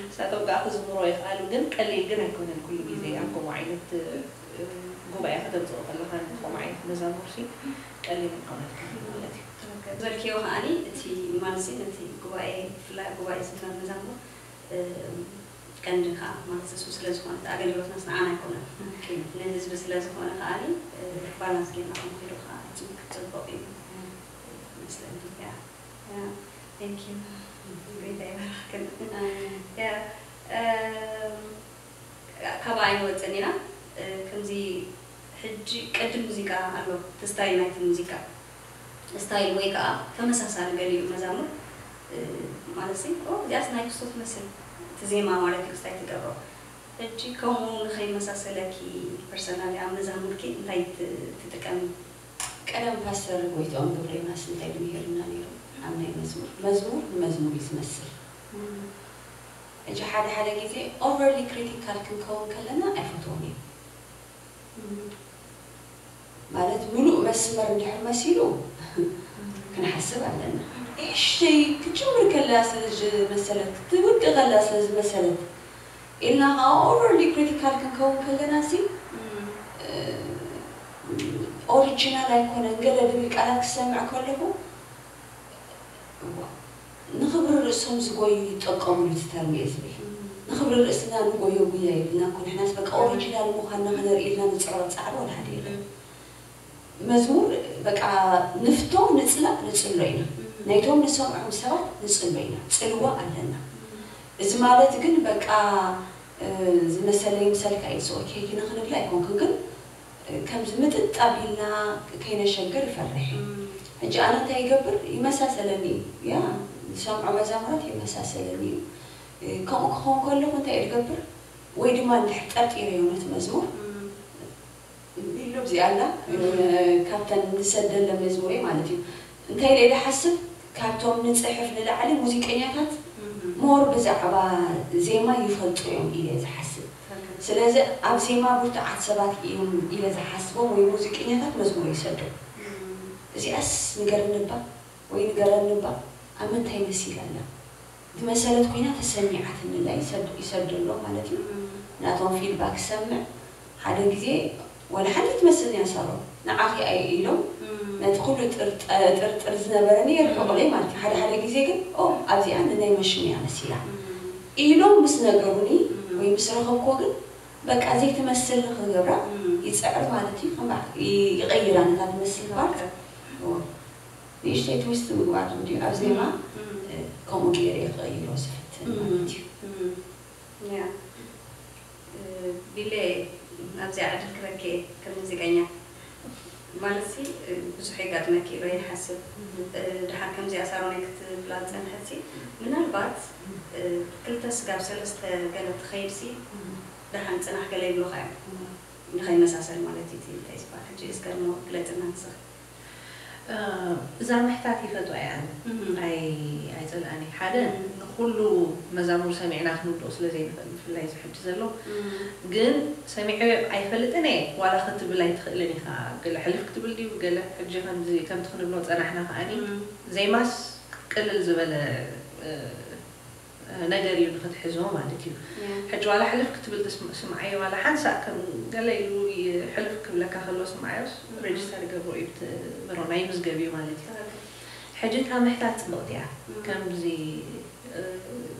ንሳቶም ከዓ ክዝምሮ ይኽኣሉ ግን ቀሊል ግን ኣይኮነን ኩሉ ግዜ ኣብ ከምኡ ዓይነት ጉባኤ ከተምፅኦ ከለኻ ንከምኡ ዓይነት መዛሙርሲ ቀሊል ኣይኮነልካ ማለት እዩ። ዝበልክዮ ከዓኒ እቲ ማለትሲ ነቲ ጉባኤ ብፍላይ ኣብ ጉባኤ ዝዝመር መዛሙር ቀንዲ ከዓ ማለት እሱ ስለ ዝኾነ እቲ ኣገልግሎትናስ ንዓና ኣይኮነን ንህዝቢ ስለ ዝኾነ ከዓኒ ባላንስ ጌርና ክንከይዶ ከዓ ፅቡቅ እዩ መስለኒ። ያ ያ thank you ጎይታ ይባርኽክን። ያ ካብ ኣይንወፅን ኢና ከምዚ ሕጂ ቅዲ ሙዚቃ ኣሎ እቲ ስታይል ናይቲ ሙዚቃ ስታይል ወይ ከዓ ተመሳሳሊ ገሊኡ መዛሙር ማለት ሲ እዚኣስ ናይ ክስቶ ትመስል እቲ ዜማ ማለት እዩ ክስታይ ትገብሮ ሕጂ ከምኡ ንኸይመሳሰለኪ ፐርሰናሊ ኣብ መዛሙርኪ እንታይ ትጥቀሚ? ቀደም ፓስተር ጎይትኦም ገብረዮናስ እንታይ ኢሉ ምሂርና ነይሩ ኣብ ናይ መዝሙር መዝሙር ንመዝሙር እዩ ዝመስል ሕጂ ሓደ ሓደ ግዜ ኦቨርሊ ክሪቲካል ክንከውን ከለና ኣይፈትዎን እዩ ማለት ምሉእ መስመር እንድሕር መሲሉ ክንሓስብ ኣለና። እሽተይ ክትጅምር ከላ ስለ ዝመሰለት ክትውድእ ከላ ስለ ዝመሰለት ኢልና ከዓ ኦቨርሊ ክሪቲካል ክንከውን ከለና ሲ ኦሪጂናል ኣይኮነን ገለ ድብል ቃላት ክሰምዕ ከለኹ እዋ ንኽብሪ ርእሶም ዝጎዩ ይጠቀሙሉ እቲ ተርም እየ ዝብል። ንኽብሪ ርእስና ንጎዮ ጉያ የብልናን እኮ ንሕናስ በቃ ኦሪጂናል ምዃንና ከነርኢ ኢልና ንፅዕሮ ፃዕሪ ወላ ሓደ የለን። መዝሙር በቃ ንፍቶ ንጽላእ ንጽሎ ኢና። ናይቶም ንሰምዖም ሰባት ንጽሎ ኢና። ጽልዋ ኣለና። እዚ ማለት ግን በቃ ዝመሰለ ይምሰልካ እዩ ዝሰ ኦኬ ኪነ ክንብል ኣይኮንኩን ግን ከምዚ ምጥጥ ኣቢልና ከይነሸግር ይፈርሕ እዩ። ሕጂ ኣነ እንታይ ይገብር ይመሳሰለኒ እዩ ያ ዝሰምዖ መዛሙራት ይመሳሰለኒ እዩ። ከምኡ ክኸውን ከለኹ እንታይ እየ ዝገብር ወይ ድማ እንድሕር ጠርጢረዮ ነቲ መዝሙር ኢሉ እዚኣ ኣላ ካብተን ንሰደለ መዝሙር ማለት እዩ እንታይ ኢለ ዝሓስብ ካብቶም ንፅሕፍ ንላዕሊ ሙዚቀኛታት ሞር ብዛዕባ ዜማ ይፈልጡ እዮም ኢለ ዝሓስብ ስለዚ ኣብ ዜማ ብርቱዓት ሰባት እዮም ኢለ ዝሓስቦም ወይ ሙዚቀኛታት መዝሙር ይሰዱ እዚኣስ ንገርንባ ወይ ንገረንባ ኣብ ምንታይ መሲላ ኣላ ዝመሰለት ኮይና ተሰሚዓትኒ ኢላ ይሰደሎ ማለት እዩ ናቶም ፊድባክ ሰምዕ ሓደ ግዜ ወላ ሓንቲ ትመስል እያ ሳሮ ንዓኺ ኣየ ኢሎም ነቲ ኩሉ ጥርጥር ዝነበረኒ የርሕቑለይ ማለት እዩ ሓደ ሓደ ግዜ ግን ኦ ኣብዚኣ ንናይ መሽሙ እያ መሲላ ኢሎም ምስ ነገሩኒ ወይ ምስ ረኸብኮ ግን በቃ ዘይትመስል ንክገብራ ይፅዕር ማለት እዩ ይቐይራ ነታ ትመስል ፓርት ንእሽተይ ትዊስት ምግባር እንዲ ኣብ ዜማ ከምኡ ገይረ ክቐይሮ ዝፍትን ማለት እዩ ያ ቢለ ኣብዚኣ ዕድል ክበኬ ከም ሙዚቀኛ ማለት ሲ ብዙሕ የጋጥመኪ ኢሎ ይሓስብ ድሓር ከምዚኣ ሳሮናይ ክትብላ ዝፀንሐት ሲ ምናልባት ክልተ ስጋብ ሰለስተ ገለ ትኸይድ ሲ ድሓን ፅናሕ ገለ ይብሉኻ እዮም ንኸይመሳሰል ማለት እዩ እንታይ ዝበሃል ሕጂ እስከ እሞ ግለፅና ንስኺ እዛ ምሕታት ይፈትዋ እየ ኣነ ኣይፀልኣን እየ ሓደ ንኩሉ መዛሙር ሰሚዕና ክንውድኦ ስለ ዘይንኽእል ብፍላይ እዚ ሕጂ ዘሎ ግን ሰሚዐ ኣይፈልጥን እየ ዋላ ክትብል ኣይትኽእልን ኢኻ ገለ ሕልፍ ክትብል ድዩ ገለ ሕጂ ከምዚ ከምቲ ክንብሎ ፀናሕና ከኣኒ ዜማስ ቅልል ዝበለ ነገር እዩ ንክትሕዞ ማለት እዩ ሕጂ ዋላ ሕልፍ ክትብል ስምዓዮ ዋላ ሓንሳእ ከም ገለ ኢሉ ሕልፍ ክብለካ ከሎ ስምዓዮስ ሬጅስተር ይገብሮ እዩ ብሮ ናይ ምዝገብ እዩ ማለት እዩ ሕጂ እታ ምሕታት ፅብቕቲ እያ ከምዚ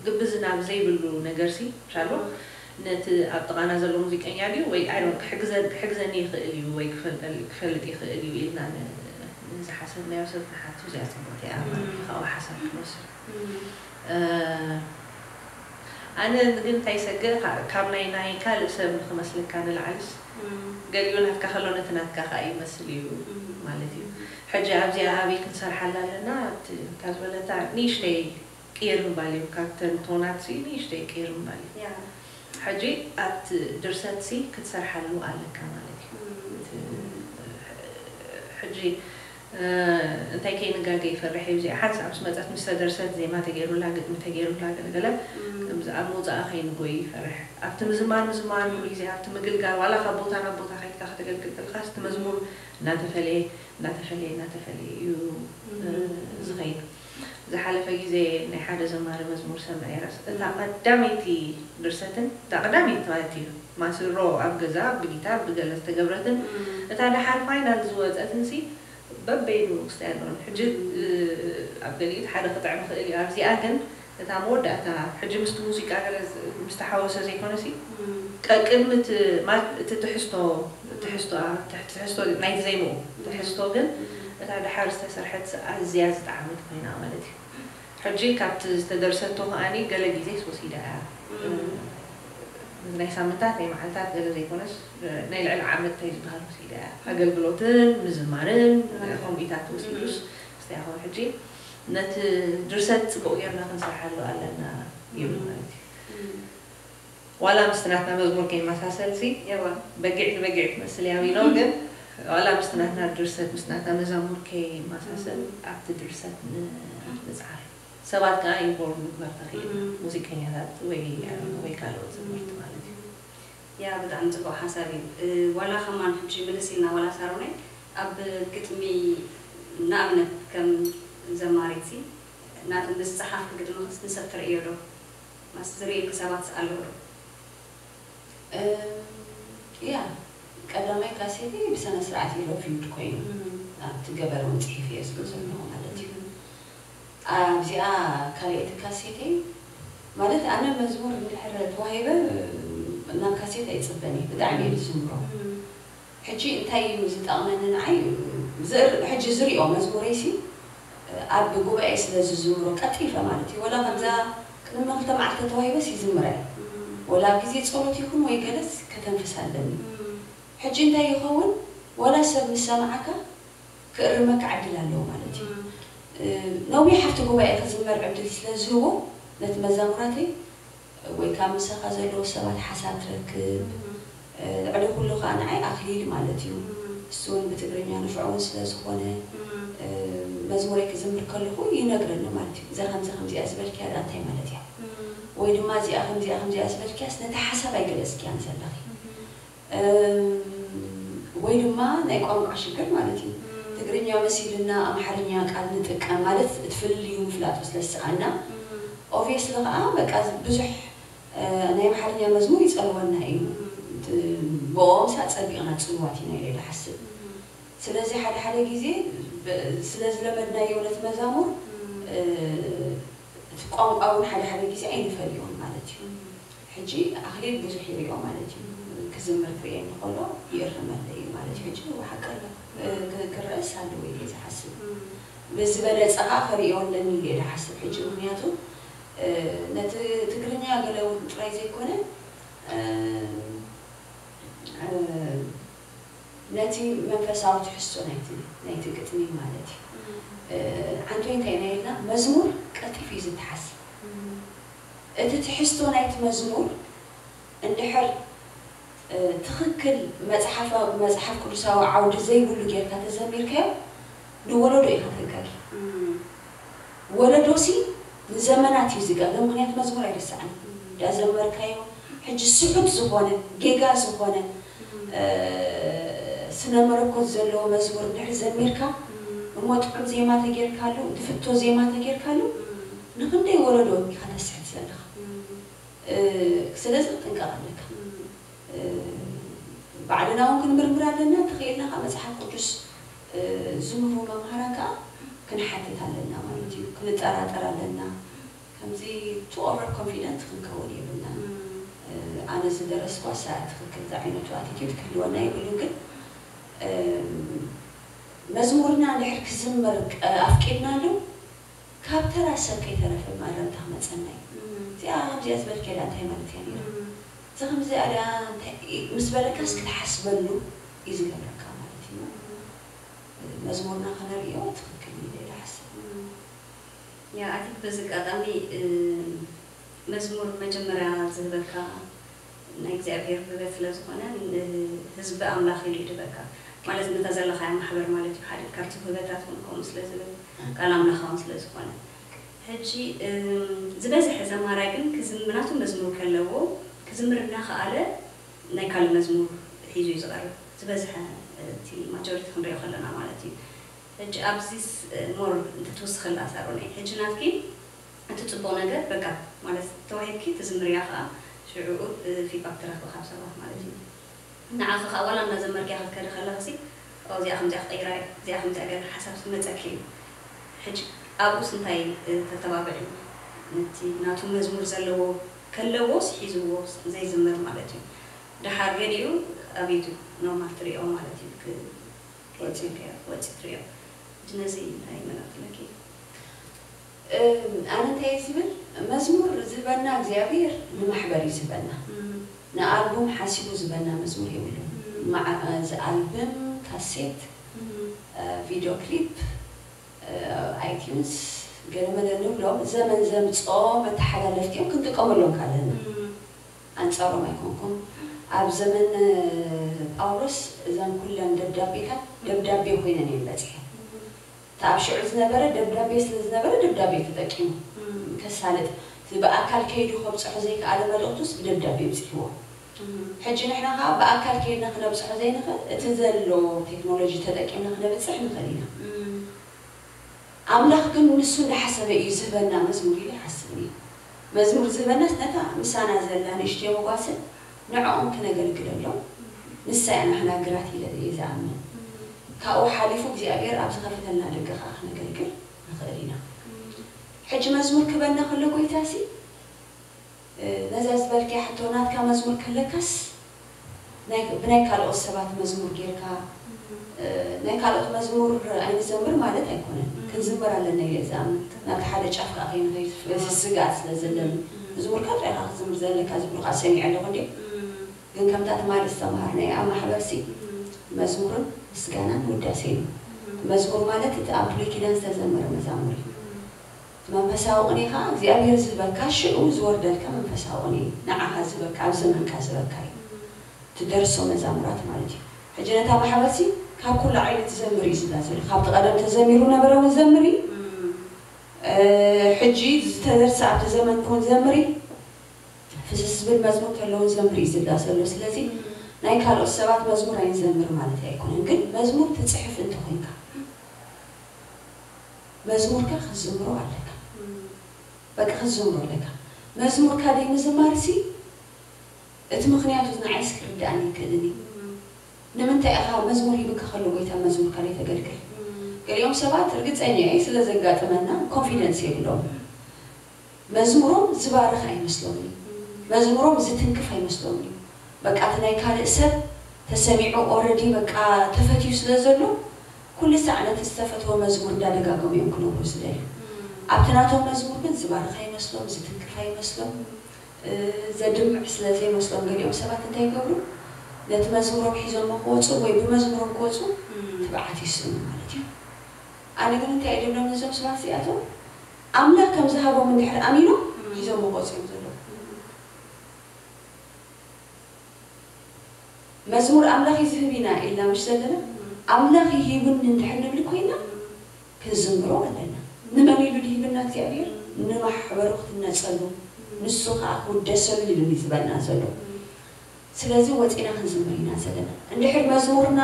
ግብዝናብ ዘይብሉ ነገር ሲ ሻሎ ነቲ ኣብ ጥቓና ዘሎ ሙዚቀኛ ድዩ ወይ ኣይዶን ክሕግዘኒ ይኽእል እዩ ወይ ክፈልጥ ይኽእል እዩ ኢልና ንዝሓሰብናዮ ሰብ ንሓቱ እዚኣ ፅብቕቲ እያ ማለት እዩ ካብኡ ሓሳብ ክንወስድ ኣነ ግን እንታይ ሰገ ካብ ናይ ናይ ካልእ ሰብ ንክመስለካ ንላዕልስ ገሊኡ ናትካ ከሎ ነቲ ናትካ ከዓ ይመስል እዩ ማለት እዩ ሕጂ ኣብዚኣ ኣበይ ክንሰርሓላ ኣለና እታ ዝበለታ ንእሽተይ ቅይር ምባል እዩ ካብተን ቶናት ንእሽተይ ቅይር ምባል እዩ ሕጂ ኣብቲ ድርሰት ሲ ክትሰርሓሉ ኣለካ ማለት እዩ ሕጂ እንታይ ከይንጋገ ይፈርሕ እዩ እዚኣ ሓንሳእ ምስ መፀት ምስ ተደርሰት ዜማ ተገይሩላ ግጥሚ ተገይሩላ ገለገለ ከምዚ ኣብ ምውፃኣ ከይንጎይ ይፈርሕ ኣብቲ ምዝማር ምዝማር ኩሉ ግዜ ኣብቲ ምግልጋል ዋላ ካብ ቦታ ናብ ቦታ ከይድካ ከተገልግል ከለካ እቲ መዝሙር እናተፈለየ እናተፈለየ እናተፈለየ እዩ ዝኸይድ ዝሓለፈ ግዜ ናይ ሓደ ዘማሪ መዝሙር ሰምዐ ነይረስ እታ ቀዳመይቲ ድርሰትን እታ ቀዳመይቲ ማለት እዩ ማስሮ ኣብ ገዛ ብጊታር ብገለ ዝተገብረትን እታ ደሓር ፋይናል ዝወፀትን ሲ በበይኑ ክስታይ ኣለዎን ሕጂ ኣብ ገሊኡ ሓደ ክጥዕም ይኽእል እዩ ኣብዚኣ ግን እታ መወዳእታ ሕጂ ምስቲ ሙዚቃ ገለ ምስ ተሓወሰ ዘይኮነሲ ቀቅድሚ እቲ ትሕዝቶ ትሕዝቶ ትሕዝቶ ናይቲ ዘይምኡ ትሕዝቶ ግን እታ ድሓር ዝተሰርሐት ኣዝያ ዝጠዓመት ኮይና ማለት እዩ ሕጂ ካብቲ ዝተደርሰቶ ከኣኒ ገለ ግዜ ወሲዳ እያ ናይ ሳምንታት ናይ መዓልታት ገለ ዘይኮነስ ናይ ልዕሊ ዓመት እንታይ ዝበሃል ወሲዳ እያ ኣገልግሎትን ምዝማርን ከምኢታት ወሲዱስ ስታይ ኾን ሕጂ ነቲ ድርሰት ፅቡቕ ጌርና ክንሰርሓሉ ኣለና ይብል ማለት እዩ ዋላ ምስቲ ናትና መዝሙር ከይመሳሰል ሲ በጊዕ ንበጊዕ ትመስል እያ ኢሎም ግን ዋላ ምስቲ ናትና ድርሰት ምስ ናትና መዛሙር ከይመሳሰል ኣብቲ ድርሰት ንፅዓር ሰባት ከዓ ኢንቮልቭ ምግባር ተኽእል ሙዚቀኛታት ወይ ወይ ካልኦት ዘመርቲ ማለት እዩ ያ ብጣዕሚ ፅቡቅ ሓሳብ እዩ ዋላ ከማን ሕጂ ምልስ ኢልና ዋላ ሳሮናይ ኣብ ግጥሚ ንኣብነት ከም ዘማሪት ሲ ምስ ፀሓፍኪ ግጥሚ ምስ ሰብ ትርእዮ ዶ ማስ ዝርእየኪ ሰባት ኣለዉ ዶ ያ ቀዳማይ ካሴተይ ብሰነ ስርዓት እዩ ሪቪውድ ኮይኑ ኣብቲ ገበረ እውን ፅሒፈዮ ስለ ዘለኹ ማለት እዩ ኣብዚኣ ካልኣይቲ ካሴተይ ማለት ኣነ መዝሙር እንድሕር ተዋሂበ ናብ ካሴት ኣይፅበን እየ ብጣዕሚ እየ ዝዝምሮ ሕጂ እንታይ እዩ ዝጠቕመኒ ንዓይ? ዝር-፣ ሕጂ ዝሪኦ መዝሙረይሲ ኣብ ጉባኤ ስለ ዝዝምሮ ቀልጢፈ ማለት እዩ። ወላ ከምዛ ቅድሚ ክልተ መዓልቲ ተዋሂበስ ይዝምረ እየ። ወላ ኣብ ግዜ ጸሎት ይኹን ወይ ገለስ ከተንፍስ ኣለኒ። ሕጂ እንታይ ይኸውን? ወላ ሰብ ምስ ሰምዓካ ክእርመካ ዕድል ኣለዎ ማለት እዩ። ነዊሕ ኣብቲ ጉባኤ ክዝመር ዕድል ስለ ዝህቦ ነቲ መዛሙራተይ ወይ ካብ ምሳኻ ዘለዉ ሰባት ሓሳብ ትረክብ። ልዕሊ ኩሉ ከኣ ንዓይ ኣኽሊል ማለት እዩ። እሱ እውን ብትግርኛ ንፍዑ እውን ስለ ዝኾነ መዝሙረይ ክዝምር ከለኹ ይነግረኒ ማለት እዩ። እዛ ከምዚ ከምዚኣ ዝበልክያ ደኣ እንታይ ማለት እያ? ወይ ድማ እዚኣ ከምዚኣ ከምዚኣ ዝበልክያስ ነቲ ሓሳብ ኣይገለጽክያን ዘለኺ። እም፣ ወይ ድማ ናይ ቋንቋ ሽግር ማለት እዩ። ትግርኛ መሲልና ኣምሓርኛ ቃል ንጥቀም ማለት እቲ ፍልልዩ ምፍላጡ ስለ ዝሰኣና፣ ኦብቪየስሊ ከዓ በቃ ብዙሕ፣ እ፣ ናይ ኣምሓርኛ መዝሙር ይጸልወና እዩ። እቲ ብኦም ሳዕ ጸቢቕና ጽልዋት ኢና ኢለ ይሓስብ። ስለዚ ሓደ ሓደ ግዜ ብ-፣ ስለ ዝለመድናዮ ነቲ መዛሙር፣ እ፣ እቲ ቋንቋ እውን ሓደ ሓደ ግዜ ኣይንፈልዮን ማለት እዩ። ሕጂ ኣኽሊል ብዙሕ ይሪኦ ማለት እዩ። ክዝምር ክርእየኒ ከሎ ይእርመለይ እዩ ማለት እዩ። ሕጂ እወ ሓቂ ኣሎ። እ፣ ክ-፣ ክረእስ ኣለዎ ኢለ እየ ዝሓስብ። ብዝበለጸ ኸዓ ክርእዮ ኣለኒ ኢለ እየ ዝሓስብ ሕጂ። ምኽንያቱ፣ እ፣ ነቲ ትግርኛ ገለ እውን ጥራይ ዘይኮነ፣ እ፣ እ፣ ነቲ መንፈሳዊ ትሕዝቶ ናይቲ፣ ናይቲ ግጥሚ ማለት እዩ። እ፣ ዓንቶይ እንታይ ኢና ኢልና? መዝሙር ቀልጢፉ እዩ ዝተሓዝ። እቲ ትሕዝቶ ናይቲ መዝሙር እንድሕር፣ እ፣ ትኽክል መጽሓፋ-፣ መጽሓፍ ቅዱሳዊ ዓውዲ ዘይብሉ ጌርካ ተዘሚርካዮ፣ ንወለዶ ኢኻ ተጋጊ። ወለዶሲ ንዘመናት እዩ ዝጋገ፣ ምኽንያቱ መዝሙር ኣይርሳዕን። ዳዘመርካዮ፣ ሕጂ ስሑት ዝኾነ፣ ጌጋ ዝኾነ፣ እ፣ ስነ መለኮት ዘለዎ መዝሙር እንድሕር ዘሚርካ፣ እሞ ጥዑም ዜማ ተጌርካሉ፣ ድፍቶ ዜማ ተጌርካሉ፣ ንኽንደይ ወለዶ ኢኻ ተስሕት ዘለኻ። እ፣ ስለዚ ክትጥንቀቕ ኣለካ። እ፣ ባዕልና እውን ክንምርምር ኣለና፣ እንተኽኢልና ካብ መጽሓፍ ቅዱስ፣ እ፣ ዝምህሩ መምሃራን ከኣ ክንሓትት ኣለና ማለት እዩ። ክንጠራጠር ኣለና። ከምዚ too over confident ክንከውን የብልናን። እ፣ ኣነ ዝደረስኳ እሳ ትኽክል ዝዓይነቱ ኣቲቲዩድ ክህልወና የብሉን፣ ግን፣ እ፣ መዝሙርና እንድሕር ክዝመር፣ እ፣ ኣፍቂድናሉ፣ ካብ ተራ ሰብ ከይተረፈ ማረምታ ክመጸና እዩ። እዚኣ ከምዚኣ ዝበልክያ ደኣ እንታይ ማለት እያ ነይራ? እዛ ከምዚኣ ደኣ እንታይ ምስ በለካስ ክትሓስበሉ እዩ ዝገብረካ ማለት እዩ። መዝሙርና ከነርእዮ ትኽክል እዩ ኢለ ይሓስብ። ያ፣ ኣቲክ በዚ ኣጋጣሚ፣ እ፣ መዝሙር መጀመርያ ዝህበካ ናይ እግዚኣብሔር ውህበት ስለ ዝኾነ፣ ንህዝቢ ኣምላኽ ኢሉ እዩ ድህበካ። ማለት ነታ ዘለኻያ ማሕበር ማለት እዩ። ሓደ ካብቲ ውህበታት እውን ከምኡ ስለ ዝብል፣ ቃል ኣምላኽ እውን ስለ ዝኾነ። ሕጂ፣ እም፣ ዝበዝሐ ዘማራይ ግን ክዝም-፣ ናቱ መዝሙር ከለዎ፣ ክዝምር እናኸኣለ ናይ ካልእ መዝሙር ሒዙ እዩ ዝቐርብ። ዝበዝሐ፣ እቲ ማጆሪቲ ክንሪኦ ከለና ማለት እዩ። ሕጂ ኣብዚስ፣ እ፣ ሞር እንተትውስኸላ ሳሮነይ። ሕጂ ናትኪ እቲ ጽቡቕ ነገር በቃ ማለት ተዋሂብኪ ትዝምርያ ከኣ ሽዑኡ፣ እ፣ ፊድባክ ትረኽቢ ካብ ሰባት ማለት እዩ። ንዓኺ ከኣ ዋላ እናዘመርክያ ክትከዲ ከለኽሲ፣ "ኦ፣ እዚኣ ከምዚኣ ክቕይራ እየ፣ እዚኣ ከምዚኣ ገለ" ሓሳብ ዝመጸኪ እዩ። ሕጂ ኣብኡስ እንታይ፣ እ፣ ተተባብዒ? ነቲ ናቱ መዝሙር ዘለዎ ከለዎስ ሒዝዎ ዘይዝምር ማለት እዩ። ደሓር ገሊኡ ኣብ ዩቱብ ኖርማል ትሪኦ ማለት እዩ። ክ-፣ ወጺኡ። ወጺኡ ትሪኦ። ሕጂ ነዚ እንታይ መልእኽቲ ኣለኪ? እም፣ ኣነ እንታይ እየ ዝብል? መዝሙር ዝህበና እግዚኣብሔር ንማሕበር እዩ ዝህበና። እም። ንኣልቡም ሓሲቡ ዝህበና መዝሙር የብሉን። እም። መዓ-፣ እዚ ኣልበም፣ ካሴት፣ እም። እ፣ ቪድዮ ክሊፕ፣ እ፣ ኣይቲዩንስ፣ ገለመለ ንብሎም ዘመን ዘምጽኦ መተሓላለፍቲ እዮም ክንጥቀመሎም ካለና። እም። ኣንጻሮም ኣይኮንኩን። ኣብ ዘመን ጳውሎስ እዘን ኩለን ደብዳቤታት ደብዳቤ ኮይነን እየን በጺሐን። እቲ ኣብ ሽዑ ዝነበረ ደብዳቤ ስለ ዝነበረ ደብዳቤ ተጠቂሙ እም። ከሳልጥ፣ እቲ ብኣካል ከይዱ ከብጽሖ ዘይከኣለ መልእኽቱስ ብደብዳቤ ኣብጺሕዎ። እም። ሕጂ ንሕና ከኣ ብኣካል ከይድና ክነብጽሖ ዘይንኽእል፣ እቲ ዘሎ ቴክኖሎጂ ተጠቂምና ክነብጽሕ ንኽእል ኢና። እም። ኣምላኽ ግን ንሱ እንዳሓሰበ እዩ ዝህበና መዝሙር ኢለ ይሓስብ እየ። መዝሙር ዝህበናስ ነታ ምሳና ዘላ ንእሽተይ መጓሰ ንዕኦም ክነገልግለሎም፣ ንሳ እያ ናህና ግራት ኢለ እየ ዝኣምን። ካብኡ ሓሊፉ እግዚኣብሔር ኣብ ዝኸፈተልና ደገ ኸዓ ክነገልግል ንኽእል ኢና። ሕጂ መዝሙር ክበና ከሎ ጎይታሲ፣ እ፣ ነዛ ዝበልክያ ሕቶ ናትካ መዝሙር ከለካስ፣ ናይ ብናይ ካልኦት ሰባት መዝሙር ጌርካ፣ እ፣ ናይ ካልኦት መዝሙር ኣይንዘምር ማለት ኣይኮነን። ክንዝምር ኣለና ኢለ እየ ዝኣምን። ናብቲ ሓደ ጫፍ ከኣ ከይንኸይድ ስስጋኣት ስለ ዘለኒ። መዝሙርካ ጥራይ ኢኻ ክትዝምር ዘለካ ዝብሉኻ ሰሚዐ ኣለኹ እንድየ። ግን ከምታ ትማሊ ዝተምሃርናዮ ኣብ ማሕበርሲ መዝሙርን ምስጋናን ውዳሴን እዩ። መዝሙር ማለት እቲ ኣብ ብሉይ ኪዳን ዝተዘመረ መዛሙር እዩ። እቲ መንፈሳዊ ቅኔ ከኣ እግዚኣብሔር ዝህበካ ሽዑ ዝወርደልካ መንፈሳዊ ቅኔ እዩ። ንዓኻ ዝህበካ፣ ኣብ ዘመንካ ዝህበካ እዩ። ትደርሶ መዛሙራት ማለት እዩ። ሕጂ ነታ ማሕበርሲ ካብ ኩሉ ዓይነት ዘምር እዩ ዝብላ ዘሎ። ካብቲ ቀደም ተዘሚሩ ነበረ እውን ዘምር እዩ። እ፣ ሕጂ ዝተደርሰ ኣብቲ ዘመን ክውን ዘምር እዩ። ፍስስ ዝብል መዝሙር ተለውን ዘምር እዩ ዝብላ ዘሎ። ስለዚ ናይ ካልኦት ሰባት መዝሙር ኣይንዘምር ማለት ኣይኮነን። ግን መዝሙር ትጽሕፍ እንተኾይንካ፣ መዝሙርካ ክትዝምሮ ኣለካ። በቃ ክትዝምሮ ኣለካ። መዝሙርካ ደይ ምዝማርሲ እቲ ምኽንያቱ ንዓይስ ክርድኣኒ ይክእልን እዩ። ንምንታይ ኢኻ መዝሙር ሂብካ ከሎ ጎይታ መዝሙርካ ደይ ተገልግል? ገሊኦም ሰባት ርግጸኛ እየ ስለ ዘጋጥመና ኮንፊደንስ የብሎም። መዝሙሮም ዝባርኽ ኣይመስሎምን እዩ። መዝሙሮም ዝትንክፍ ኣይመስሎምን እዩ። በቃ እቲ ናይ ካልእ ሰብ ተሰሚዑ ኦረዲ በቃ ተፈትዩ ስለ ዘሎ ኩሉ ሳዕ ነቲ ዝተፈትወ መዝሙር እንዳደጋገሙ እዮም ክነብሩ ዝደልዩ። ኣብቲ ናቶም መዝሙር ግን ዝባርኽ ኣይመስሎም፣ ዝትንክፍ ኣይመስሎም፣ እ፣ ዘድምዕ ስለ ዘይመስሎም ገሊኦም ሰባት እንታይ ይገብሩ? ነቲ መዝሙሮም ሒዞሞ ክወፁ ወይ ብመዝሙሮም ክወፁ ትብዓት ይስእኑ ማለት እዩ። ኣነ ግን እንታይ እየ ድብሎም ነዞም ሰባት እዚኣቶም? ኣምላኽ ከም ዝሃቦም እንድሕር ኣሚኖም ሒዞሞ ክወፁ እዮም ዘለዉ። መዝሙር ኣምላኽ እዩ ዝህብ ኢና ኢልና ምሽ ዘለና፣ ኣምላኽ ይሂቡኒ እንድሕር ንብል ኮይና ክንዝምሮ ኣለና። ንመን ኢሉ ድሂብና እግዚኣብሔር? ንማሕበሩ ክትነጸሉ፣ ንሱ ከኣ ክውደሰሉ ኢሉ እዩ ዝበልና ዘሎ። ስለዚ ወጺና ክንዝምር ኢና ዘለና። እንድሕር መዝሙርና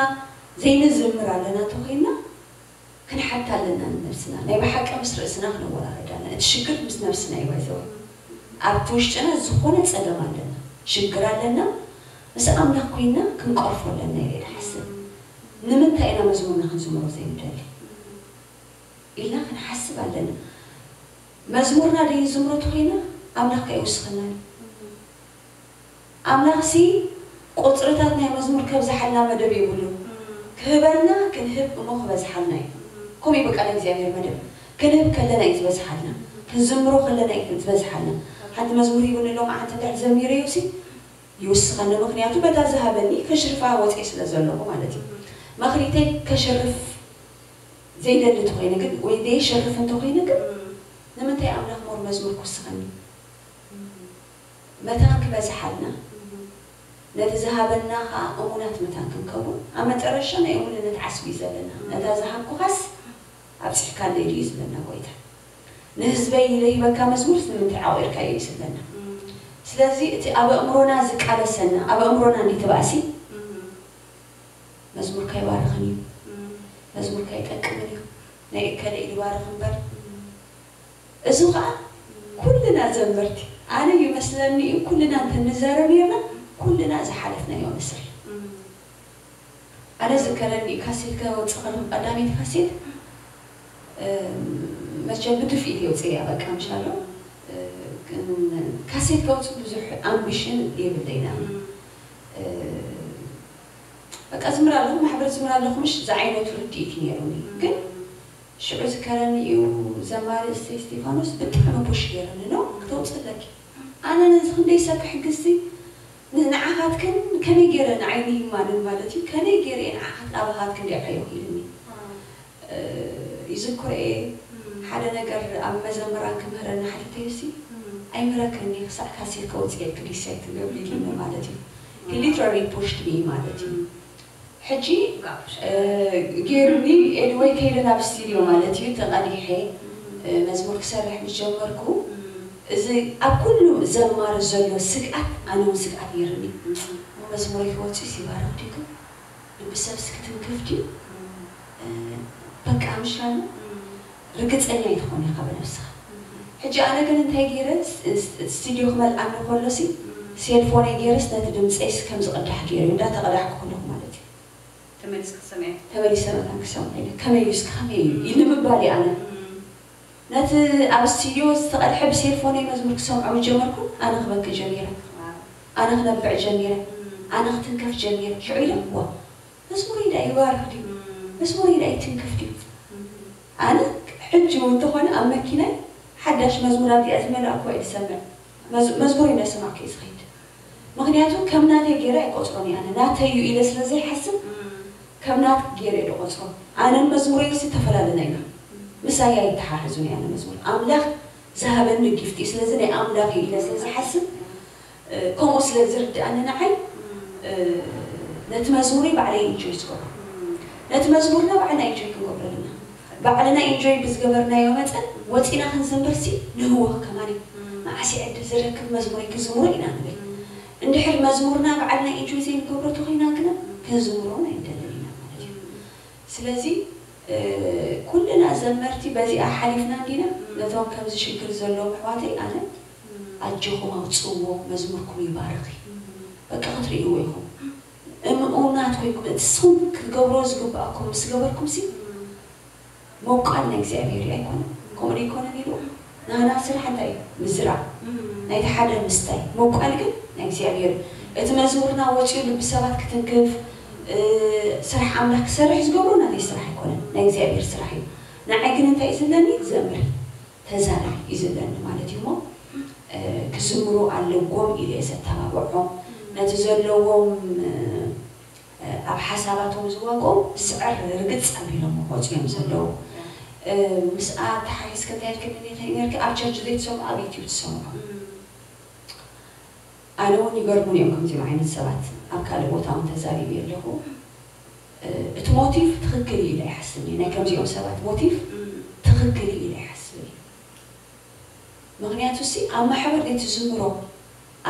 ዘይንዝምር ኣለና እንተኾይና፣ ክንሓታ ኣለና ንነብስና። ናይ ብሓቂ ምስ ርእስና ክነወራረድ ኣለና። እቲ ሽግር ምስ ነብስና እዩ ባይዘወ። ኣብቲ ውሽጥና ዝኾነ ጸገም ኣለና፣ ሽግር ኣለና፣ ምስ ኣምላኽ ኮይና ክንቀርፎ ኣለና ኢለ እየ ዝሓስብ። ንምንታይ ኢና መዝሙርና ክንዝምሮ ዘይንደሊ? ኢልና ክንሓስብ ኣለና። መዝሙርና ደይንዝምሮ ተኾይና ኣምላኽ ከይውስኸና እዩ። ኣምላኽሲ ቁጽርታት ናይ መዝሙር ከብዝሓልና መደብ የብሉን። ክህበና ክንህብ እሞ ክበዝሓልና እዩ። ከምኡ እዩ በቃ ናይ እግዚኣብሔር መደብ። ክንህብ ከለና እዩ ዝበዝሓልና። ክንዝምሮ ከለና እዩ ዝበዝሓልና። ሓንቲ መዝሙር ሂቡኒ ሎማዓንቲ እንድሕር ዘሚረዮሲ ይውስኸኒ። ምኽንያቱ በታ ዝሃበኒ ከሽርፋ ወፅየ ስለ ዘለኹ ማለት እዩ። መኽሊተይ ከሽርፍ ዘይደሊ እንተኾይነ ግን ወይ ዘይሽርፍ እንተኾይነ ግን ንምንታይ ኣምላኽ ሞር መዝሙር ክውስኸኒ? መታን ክበዝሓልና፣ ነቲ ዝሃበና ኸዓ እሙናት መታን ክንከውን፣ ኣብ መጨረሻ ናይ እሙንነት ዓስቢ እዩ ዘለና። ነታ ዝሃብኩኻስ ኣብጺሕካለይ ድዩ ዝብለና ጎይታ። ንህዝበይ ኢለ ሂበካ መዝሙርስ ንምንታይ ዓቑርካዮ እዩ ዝብለና። ስለዚ እቲ ኣብ ኣእምሮና ዝቃለሰና፣ ኣብ ኣእምሮና እንዲ ትባእሲ፣ መዝሙርካ ይባርኽን እዩ፣ መዝሙርካ ይጠቅምን እዩ፣ ናይ እከለ እዩ ዝባርኽ እምበር። እዚ ኸዓ ኩልና ዘመርቲ፣ ኣነ ይመስለኒ እዩ፣ ኩልና እንተንዛረብ ነርና፣ ኩልና ዝሓለፍናዮ መስርሕ። ኣነ ዝከረኒ እዩ፣ ካሴት ከወፅእ ከለኹ፣ ቀዳመይቲ ካሴት፣ እም፣ መቸም ብድፍኢት የውፅእ እያ፣ በቃ፣ ምሻሎ። እ፣ ግን ካሴት ከውፅእ ብዙሕ ኣምቢሽን የብለይና። እ፣ በቃ፣ ዝምር ኣለኹ፣ ማሕበር ዝምር ኣለኹ፣ ምሽ ዝዓይነቱ ርድኢት እዩ ነይሩኒ። ግን ሽዑ ዝከረኒ እዩ፣ ዘማሪ እስተ እስቲፋኖስ ብጣዕሚ ፑሽ ገይረኒ ነው፣ "ክተውፅእ ኣለኪ። ኣነ ነዚ ክንደይ ሰብ ክሕግዝሲ፣ ንዓኻትክን ከመይ ገይረ ንዓይ ንሂማንን ማለት እዩ፣ ከመይ ገይረ እየ ንዓኻት ኣባኻትክን ደዕዮ?" ኢሉኒ። እ፣ ይዝክሮ እየ፣ ሓደ ነገር ኣብ መዘምራን ክምህረኒ ሓቲተዮሲ፣ "ኣይምህረክን እየ፣ ክሳዕ ካሴት ከውፅእ እየ፣ ክዲሳይ ትገብሪ" ኢሉኒ ማለት እዩ። He literally pushed me ማለት እዩ። ሕጂ፣ እ፣ ገይሩኒ፣ ኤኒወይ ከይደ ናብ ስቱድዮ ማለት እዩ፣ ተቐዲሐ፣ እ፣ መዝሙር ክሰርሕ ምስ ጀመርኩ፣ እዚ ኣብ ኩሉ ዘማሪ ዘሎ ስግኣት፣ ኣነ እውን ስግኣት ነይሩኒ። እሞ መዝሙረይ ክወፅእ ይባረኽ ድዩ? ልቢ ሰብሲ ክትንክፍ ድዩ? እ፣ በቃ፣ ምሻሉ ርግጸኛ ኣይትኾን ኢኻ ብነብስኻ። ሕጂ ኣነ ግን እንታይ ገይረ፣ ስ-፣ ስ-፣ ስቱድዮ ክመልኣኒ ከሎሲ፣ ሴልፎነይ ገይረስ ነቲ ድምፀይስ ከም ዝቕዳሕ ገይረ፣ እንዳተቐዳሕኩ ከለኹ ማለት እዩ። ተመሊስካ ሰሚዐ? ተመሊሰ መታን ክሰምዖ ኢለ፣ ከመይ እዩ እስኪ፣ ከመይ እዩ? ኢሉ ምባል እዩ ኣነ። ነቲ ኣብ ስቱድዮ ዝተቐድሐ ብሴልፎነይ መዝሙር ክሰምዖ ምስ ጀመርኩ፣ ኣነ ክበኪ ጀሚረ። ዋው። ኣነ ክነብዕ ጀሚረ። ኣነ ክትንከፍ ጀሚረ ሽዑ ኢለ ዋ መዝሙረይ ዳ ይባርኽ ድዩ መዝሙረይ ዳ ይትንከፍ ድዩ ኣነ ሕጂ እውን እንተኾነ ኣብ መኪናይ ሓዳሽ መዝሙር ኣብዚኣ ዝመላእኩ ወይ ዝሰምዕ መዝሙር እንዳሰማዕኩ እዩ ዝኸይድ ምክንያቱ ከም ናተይ ገይረ ኣይቆፅሮን እየ ኣነ ናተይ እዩ ኢለ ስለ ዘይሓስብ ከም ናት ገይረ እየ ዝቆፅሮ ኣነን መዝሙረይ ሲ ተፈላለና ኢና ምሳይ ኣይተሓሕዙን እየ ኣነ መዝሙር ኣምላኽ ዝሃበኒ ጊፍት እዩ ስለዚ ናይ ኣምላኽ እዩ ኢለ ስለ ዝሓስብ ከምኡ ስለ ዝርድኣኒ ንዓይ ነቲ መዝሙረይ ባዕለይ ኢንጆይ ዝገብሮ ነቲ መዝሙርና ባዕልና ኢንጆይ ክንገብሮ ኣለና ባዕልና ኢንጆይ ብዝገበርናዮ መጠን ወፂና ክንዝምብርሲ ንህወኽ ከማን እዩ መዓስ ዕድል ዝረክብ መዝሙረይ ክዝምሮ ኢና ንብል እንድሕር መዝሙርና ባዕልና ኢንጆይ ዘይንገብሮ ተኮይና ግና ክንዝምሮ ኣይንደልን ኢና ማለት እዩ ስለዚ ኩልና ዘመርቲ በዚኣ ሓሊፍና እንዲና ነቶም ከምዚ ሽግር ዘለዎም ኣሕዋተይ ኣነ ኣጆኹም ኣውፅእዎ መዝሙርኩም ይባርኽ እዩ በቃ ክትርእይዎ ኢኹም እምኡናት ኮይንኩም እቲ ስኹም ክትገብርዎ ዝግብኣኩም ምስ ገበርኩም ሲ ምብቃል ናይ እግዚኣብሔር እዩ ኣይኮነ ከምኡ ዘይኮነ ኢሉ ናና ስራሕ እንታይ እዩ ምዝራእ ናይቲ ሓደ ምስታይ ምብቃል ግን ናይ እግዚኣብሔር እዩ እቲ መዝሙርና ወፂኡ ልቢ ሰባት ክትንክፍ ስራሕ ኣምላኽ ክሰርሕ ዝገብሮ ናተይ ስራሕ ኣይኮነን ናይ እግዚኣብሔር ስራሕ እዩ ንዓይ ግን እንታይ እዩ ዝብለኒ ዘምሪ ተዛረቢ እዩ ዝብለኒ ማለት እዩ እሞ ክዝምሩ ኣለዎም ኢለ እየ ዘተባብዖም ነቲ ዘለዎም ኣብ ሓሳባቶም ዝዋግኦም ስዕር ርግፅ ኣቢሎም ክወፁ እዮም ዘለዉ ምስኣ ተሓሒዝኪ እንታይ ኢልክኒ ነርኪ ኣብ ቸርች ዘይትሰምዑ ኣብ ዩትዩብ ትሰምዑ ኣነ እውን ይገርሙን እዮም ከምዚኦም ዓይነት ሰባት ኣብ ካልእ ቦታ እውን ተዛሪበ ኣለኹ እቲ ሞቲቭ ትኽክል እዩ ኢለ ይሓስብ ናይ ከምዚኦም ሰባት ሞቲቭ ትኽክል እዩ ኢለ ይሓስብ እዩ ምኽንያቱ ሲ ኣብ ማሕበር ዘይትዝምሮ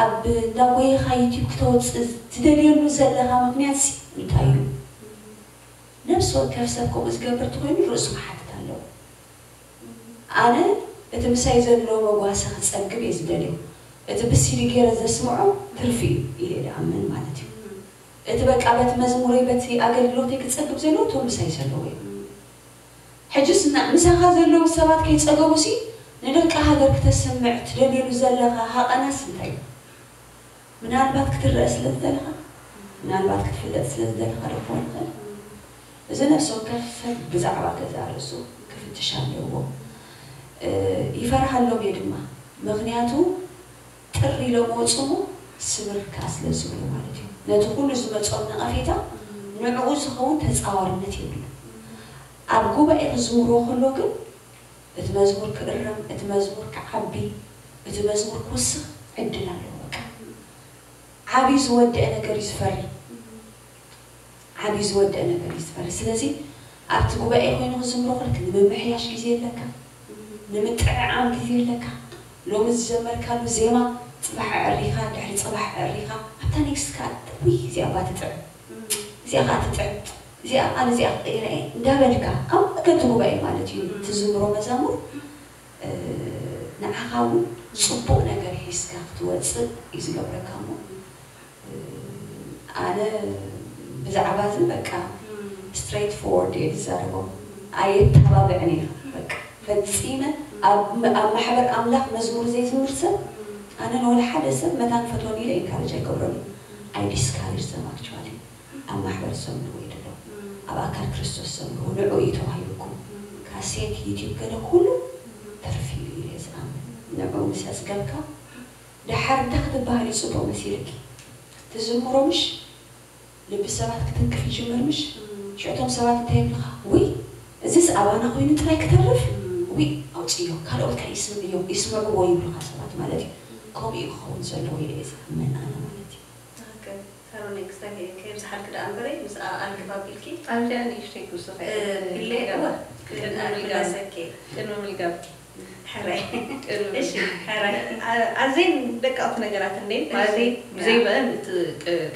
ኣብ እንዳጎየኻ ዩቲብ ክተወፅእ ትደልየሉ ዘለኻ ምኽንያት ሲ እንታይ እዩ ነብሲ ወከፍ ሰብ ከምኡ ዝገብር ተኮይኑ ርእሱ ክሓትት ኣለዎ ኣነ እቲ ምሳይ ዘሎ መጓሰ ክፀግብ እየ ዝደልዮ እቲ ብሲዲ ገይረ ዘስምዖ ትርፊ እዩ ኢለ ዝኣምን ማለት እዩ እቲ በቃ በቲ መዝሙረይ በቲ ኣገልግሎተይ ክፀግብ ዘለዎ እቶም ምሳይ ዘለዎ እዩ ሕጅስ ምሳኻ ዘለዉ ሰባት ከይፀገቡሲ ንደቂ ሃገር ክተስምዕ ትደልየሉ ዘለኻ ሃቐናስ እንታይ እዩ ምናልባት ክትረአ ስለ ዝደለኻ ምናልባት ክትፍለጥ ስለ ዝደለኻ ዶ ክኾን ይኽእል እዚ ነፍሲ ወከፍ ሰብ ብዛዕባ ገዛ ርእሱ ክፍትሽ ኣለዎ ይፈርሃሎም እየ ድማ ምኽንያቱ ጥር ኢሎም ወፁ እሞ ስብር ከዓ ስለ ዝብሉ ማለት እዩ ነቲ ኩሉ ዝመፆም ነቐፌታ ንዕኡ ዝኸውን ተፃዋርነት የብሉ ኣብ ጉባኤ ክዝምርዎ ከሎ ግን እቲ መዝሙር ክእረም እቲ መዝሙር ክዓቢ እቲ መዝሙር ክውስኽ ዕድል ኣለዎ በቃ ዓብዩ ዝወደአ ነገር እዩ ዝፈሪ ዓብዩ ዝወደአ ነገር እዩ ዝፈሪ ስለዚ ኣብቲ ጉባኤ ኮይኑ ክዝምሮ ከለክ ንምምሕያሽ ግዜ ኣለካ ንምጥዕዓም ግዜ ኣለካ ሎሚ ዝጀመርካሉ ዜማ ፅባሕ ኣዕሪኻ ድሕሪ ፅባሕ ኣዕሪኻ ኣብታ ኔክስት ከዓ ውይ እዚኣ እባ ትጥዕም እዚኣ ከዓ ትጥዕም እዚኣ ቃል እዚኣ ክቀይራ እየ እንዳበልካ ኣብ መገዲ ጉባኤ ማለት እዩ ትዝምሮ መዛሙር ንዓኻ እውን ፅቡቕ ነገር ሒዝካ ክትወፅእ እዩ ዝገብረካ እሞ ኣነ ብዛዕባ እዚ በቃ ስትሬት ፎርወርድ እየ ዝዛረቦ ኣየተባብዕን እየ በቃ ፈፂመ ኣብ ኣብ ማሕበር ኣምላኽ መዝሙር ዘይዝምር ሰብ ኣነ ንወላ ሓደ ሰብ መታን ፈትወኒ ኢለ ኢንካሬጅ ኣይገብሮን እየ ኣይ ዲስካሬጅ ዘም ኣክቹዋሊ ኣብ ማሕበር ዘምርዎ ይደሎ ኣብ ኣካል ክርስቶስ ዘምርዎ ንዑ እዩ ተባሂሉኩም ካሴት ዩቲዩብ ገለ ኩሉ ተርፊ እዩ ኢለ ዝኣምን ንዑ ምስ ኣፅገብካ ደሓር እንታይ ክትበሃል እዩ ፅቡቕ መሲልኪ ትዝምሮ ምሽ ልቢ ሰባት ክትንክፍ ይጅምር ምሽ ሽዕቶም ሰባት እንታይ ይብልኻ ውይ እዚስ ኣባና ኮይኑ ጥራይ ክተርፍ ውይ ኣውፅዮ ካልኦት ከ ይስምዕዮ ይስምዕዎ ይብሉኻ ሰባት ማለት እዩ ከምኡ እዩ ክኸውን ዘለዎ ኢለ እየ ዝኣምን ኣነ ማለት እዩ ሳሮን ክስታይ ከየብዝሓልኪ ደኣ እምበረይ ምስኣ ኣልግብ ኣቢልኪ ኣብዚኣ ንእሽተይ ክውስኸ ኢለ እወ ክልል ኣልግብ ኣሰኬ ቅድሚ ምልጋብ ሕራይ እሺ ሕራይ ኣዘን ደቀቕቲ ነገራት እንዴ ኣዘይ ብዘይ በአን እቲ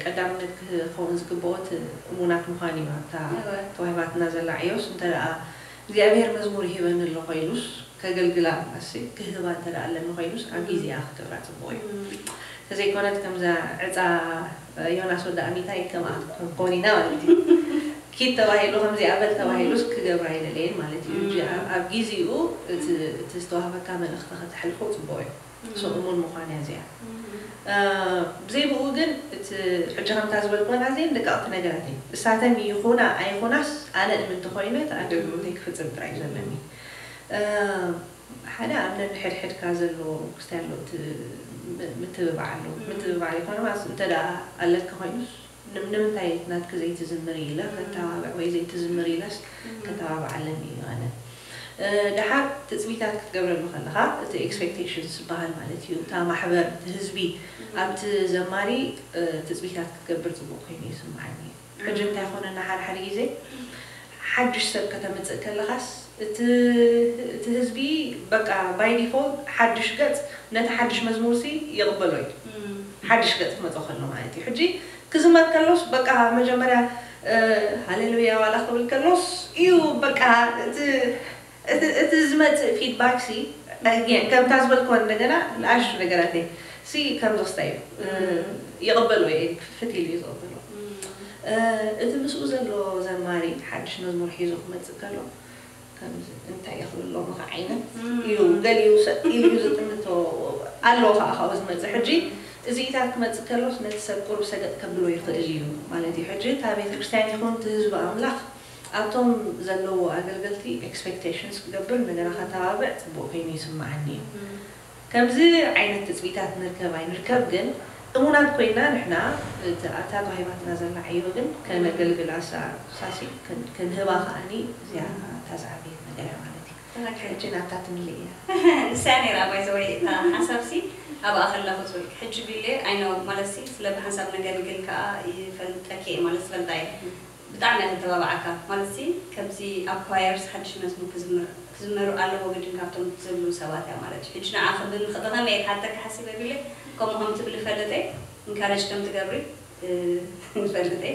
ቀዳምነት ክኸውን ዝግብኦ እቲ እሙናት ምዃን እዩ ኣብታ ተዋሂባትና ዘላ ዕዮስ እንተ ደኣ እግዚኣብሔር መዝሙር ይህበኒ ኣሎ ኮይኑስ ከገልግላ ኣሲ ክህባ እንተ ደኣ ኣለኒ ኮይኑስ ኣብ ግዜኣ ክትገብራ ጽቡቕ እዩ ተዘይኮነት ከምዛ ዕፃ ዮናስ ወዲ ኣሚታይ ከምኣ ክትኮን ኢና ማለት እዩ ኪድ ተባሂሉ ከምዚኣ በል ተባሂሉስ ክገብራ ኣይደለየን ማለት እዩ። ሕጂ ኣብ ኣብ ግዜኡ እቲ እቲ ዝተዋህበካ መልእኽቲ ከተሕልፎ ጽቡቕ እዩ። እሱ እሙን ምዃን እያ እዚኣ። ብዘይ ብኡ ግን እቲ ሕጂ ከምታ ዝበልኩወን ኣዝየን ደቀቕቲ ነገራት እየን። እሳተን ይኹና ኣይኹናስ ኣነ እምንቲ ኮይነ እቲ ኣገልግሎተይ ክፍጽም ጥራይ እዩ ዘለኒ። ሓደ ኣብ ነንሕድሕድካ ዘሎ ክስታይ ኣሎ፣ እቲ ም- ምትብባዕ ኣሎ። ምትብባዕ ይኮነ ማለት እንተ ደኣ ኣለካ ኮይኑስ ንም- ንምንታይ ናትኪ ዘይትዝምሪ ኢለ ከተባብዕ ወይ ዘይትዝምሪ ኢለስ ከተባብዓለን እዩ ኣነ። ደሓር ትፅቢታት ክትገብረሉ ከለካ እቲ ኤክስፔክቴሽንስ ዝበሃል ማለት እዩ። እታ ማሕበር፣ እቲ ህዝቢ ኣብቲ ዘማሪ ትፅቢታት ክትገብር ፅቡቅ ኮይኑ ይስምዓኒ። ሕጂ እንታይ ኮነና ሓደ ሓደ ግዜ ሓድሽ ሰብ ከተምፅእ ከለካስ እቲ እቲ ህዝቢ በቃ ባይ ዲፎልት ሓድሽ ገፅ ነቲ ሓድሽ መዝሙር ሲ ይቕበሎ እዩ። ሓድሽ ገፅ ክመፆ ከሎ ማለት እዩ። ሕጂ ክዝመር ከሎስ በቃ መጀመርያ ሃሌሉያ ዋላ ክብል ከሎስ እዩ በቃ እቲ እቲ ዝመፅእ ፊድባክ ሲ ከምታ ዝበልኮ እንደገና ንኣሽቱ ነገራት ሲ ከም ዘስታይ እዩ ይቕበሎ እየ። ፍት ኢሉ እዩ ዝቕበሎ። እቲ ምስኡ ዘሎ ዘማሪ ሓድሽ መዝሙር ሒዙ ክመፅእ ከሎ ከምዚ እንታይ እየ ክብል ኣለኹ ዓይነት እዩ ገሊኡ ሰጥ ኢሉ እዩ ዝጥምቶ ኣሎ። ከዓ ካብኡ ዝመፅእ ሕጂ እዚኢታት ክመፅእ ከሎስ ነቲ ሰብ ቁሩብ ሰገጥ ከብሎ ይኽእል እዩ ማለት እዩ። ሕጂ እታ ቤተክርስትያን ይኹን እቲ ህዝቢ ኣምላኽ ኣብቶም ዘለዎ ኣገልገልቲ ኤክስፔክቴሽንስ ክገብር እንደገና ከተባብዕ ፅቡቅ ኮይኑ ይስምዓኒ እዩ። ከምዚ ዓይነት ትፅቢታት ንርከብ ኣይንርከብ ግን እሙናት ኮይና ንሕና ኣብታ ተዋሂባትና ዘላ ዕዮ ግን ከነገልግላ ሳሲ ክንህባ ከዓኒ እዚኣ እታ ዝዓበየት ነገር እያ ማለት እዩ። ሕጂ ናብታ ትምልእ እያ። ንሳ ነይራ ባይዘወይ እታ ሓሳብሲ ኣብኣ ከላ ክፅወይ ሕጂ ቢለ ኣይነ ማለት ሲ ስለ ብሓንሳብ ነገልግል ከዓ ይፈልጠኪ እየ ማለት ዝፈልጣ እየ። ብጣዕሚ እያ ተተባብዓካ ማለት ሲ ከምዚ ኣብ ኳየርስ ሓድሽ መዝሙር ክዝመር ክዝመሩ ኣለዎ ግድን ካብቶም ዝብሉ ሰባት እያ ማለት እዩ። ሕጂ ንዓኺ ብኸመይ እየ ክሓተኪ ሓሲበ ቢለ ከምኡ ከም ትብሊ ፈልጥ እየ ኢንካረጅ ከም ትገብሪ ፈልጥ እየ።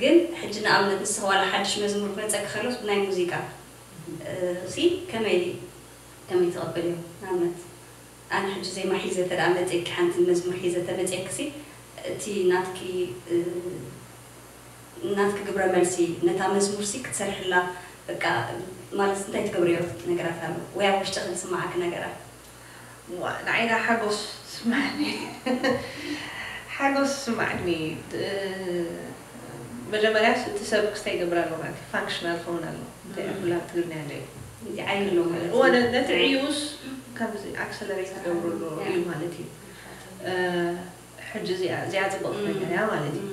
ግን ሕጂ ንኣብነት ንስኺ ዋላ ሓድሽ መዝሙር ክመፀኪ ከሎስ ብናይ ሙዚቃ ሲ ከመይ ከመይ ትቕበልዮ? ንኣብነት ኣነ ሕጂ ዜማ ሒዘ ተደኣ መጺእኪ ሓንቲ መዝሙር ሒዘ ተመጺእኪ ሲ እቲ ናትኪ ናትኪ ግብረ መልሲ ነታ መዝሙር ሲ ክትሰርሕላ በቃ ማለት እንታይ ትገብርዮ ነገራት ኣሎ ወይ ኣብ ውሽጥኺ ዝስምዓኪ ነገራት? ንዓይና ሓጎስ ስምዓኒ ሓጎስ ስምዓኒ መጀመርያስ እቲ ሰብ ክስታይ ይገብር ኣሎ ማለት እዩ። ፋንክሽናል ክኸውን ኣሎ እንታይ ኩላ ትግርኛ እንደ እንታይ ዓይነት ኣሎ ማለት እዩ። ነቲ ዕዩስ ከምዚ ኣክሰለሬት ክገብሩ ኣሎ እዩ ማለት እዩ። ሕጂ እዚኣ እዚኣ ፅቡቅ ነገር እያ ማለት እዩ።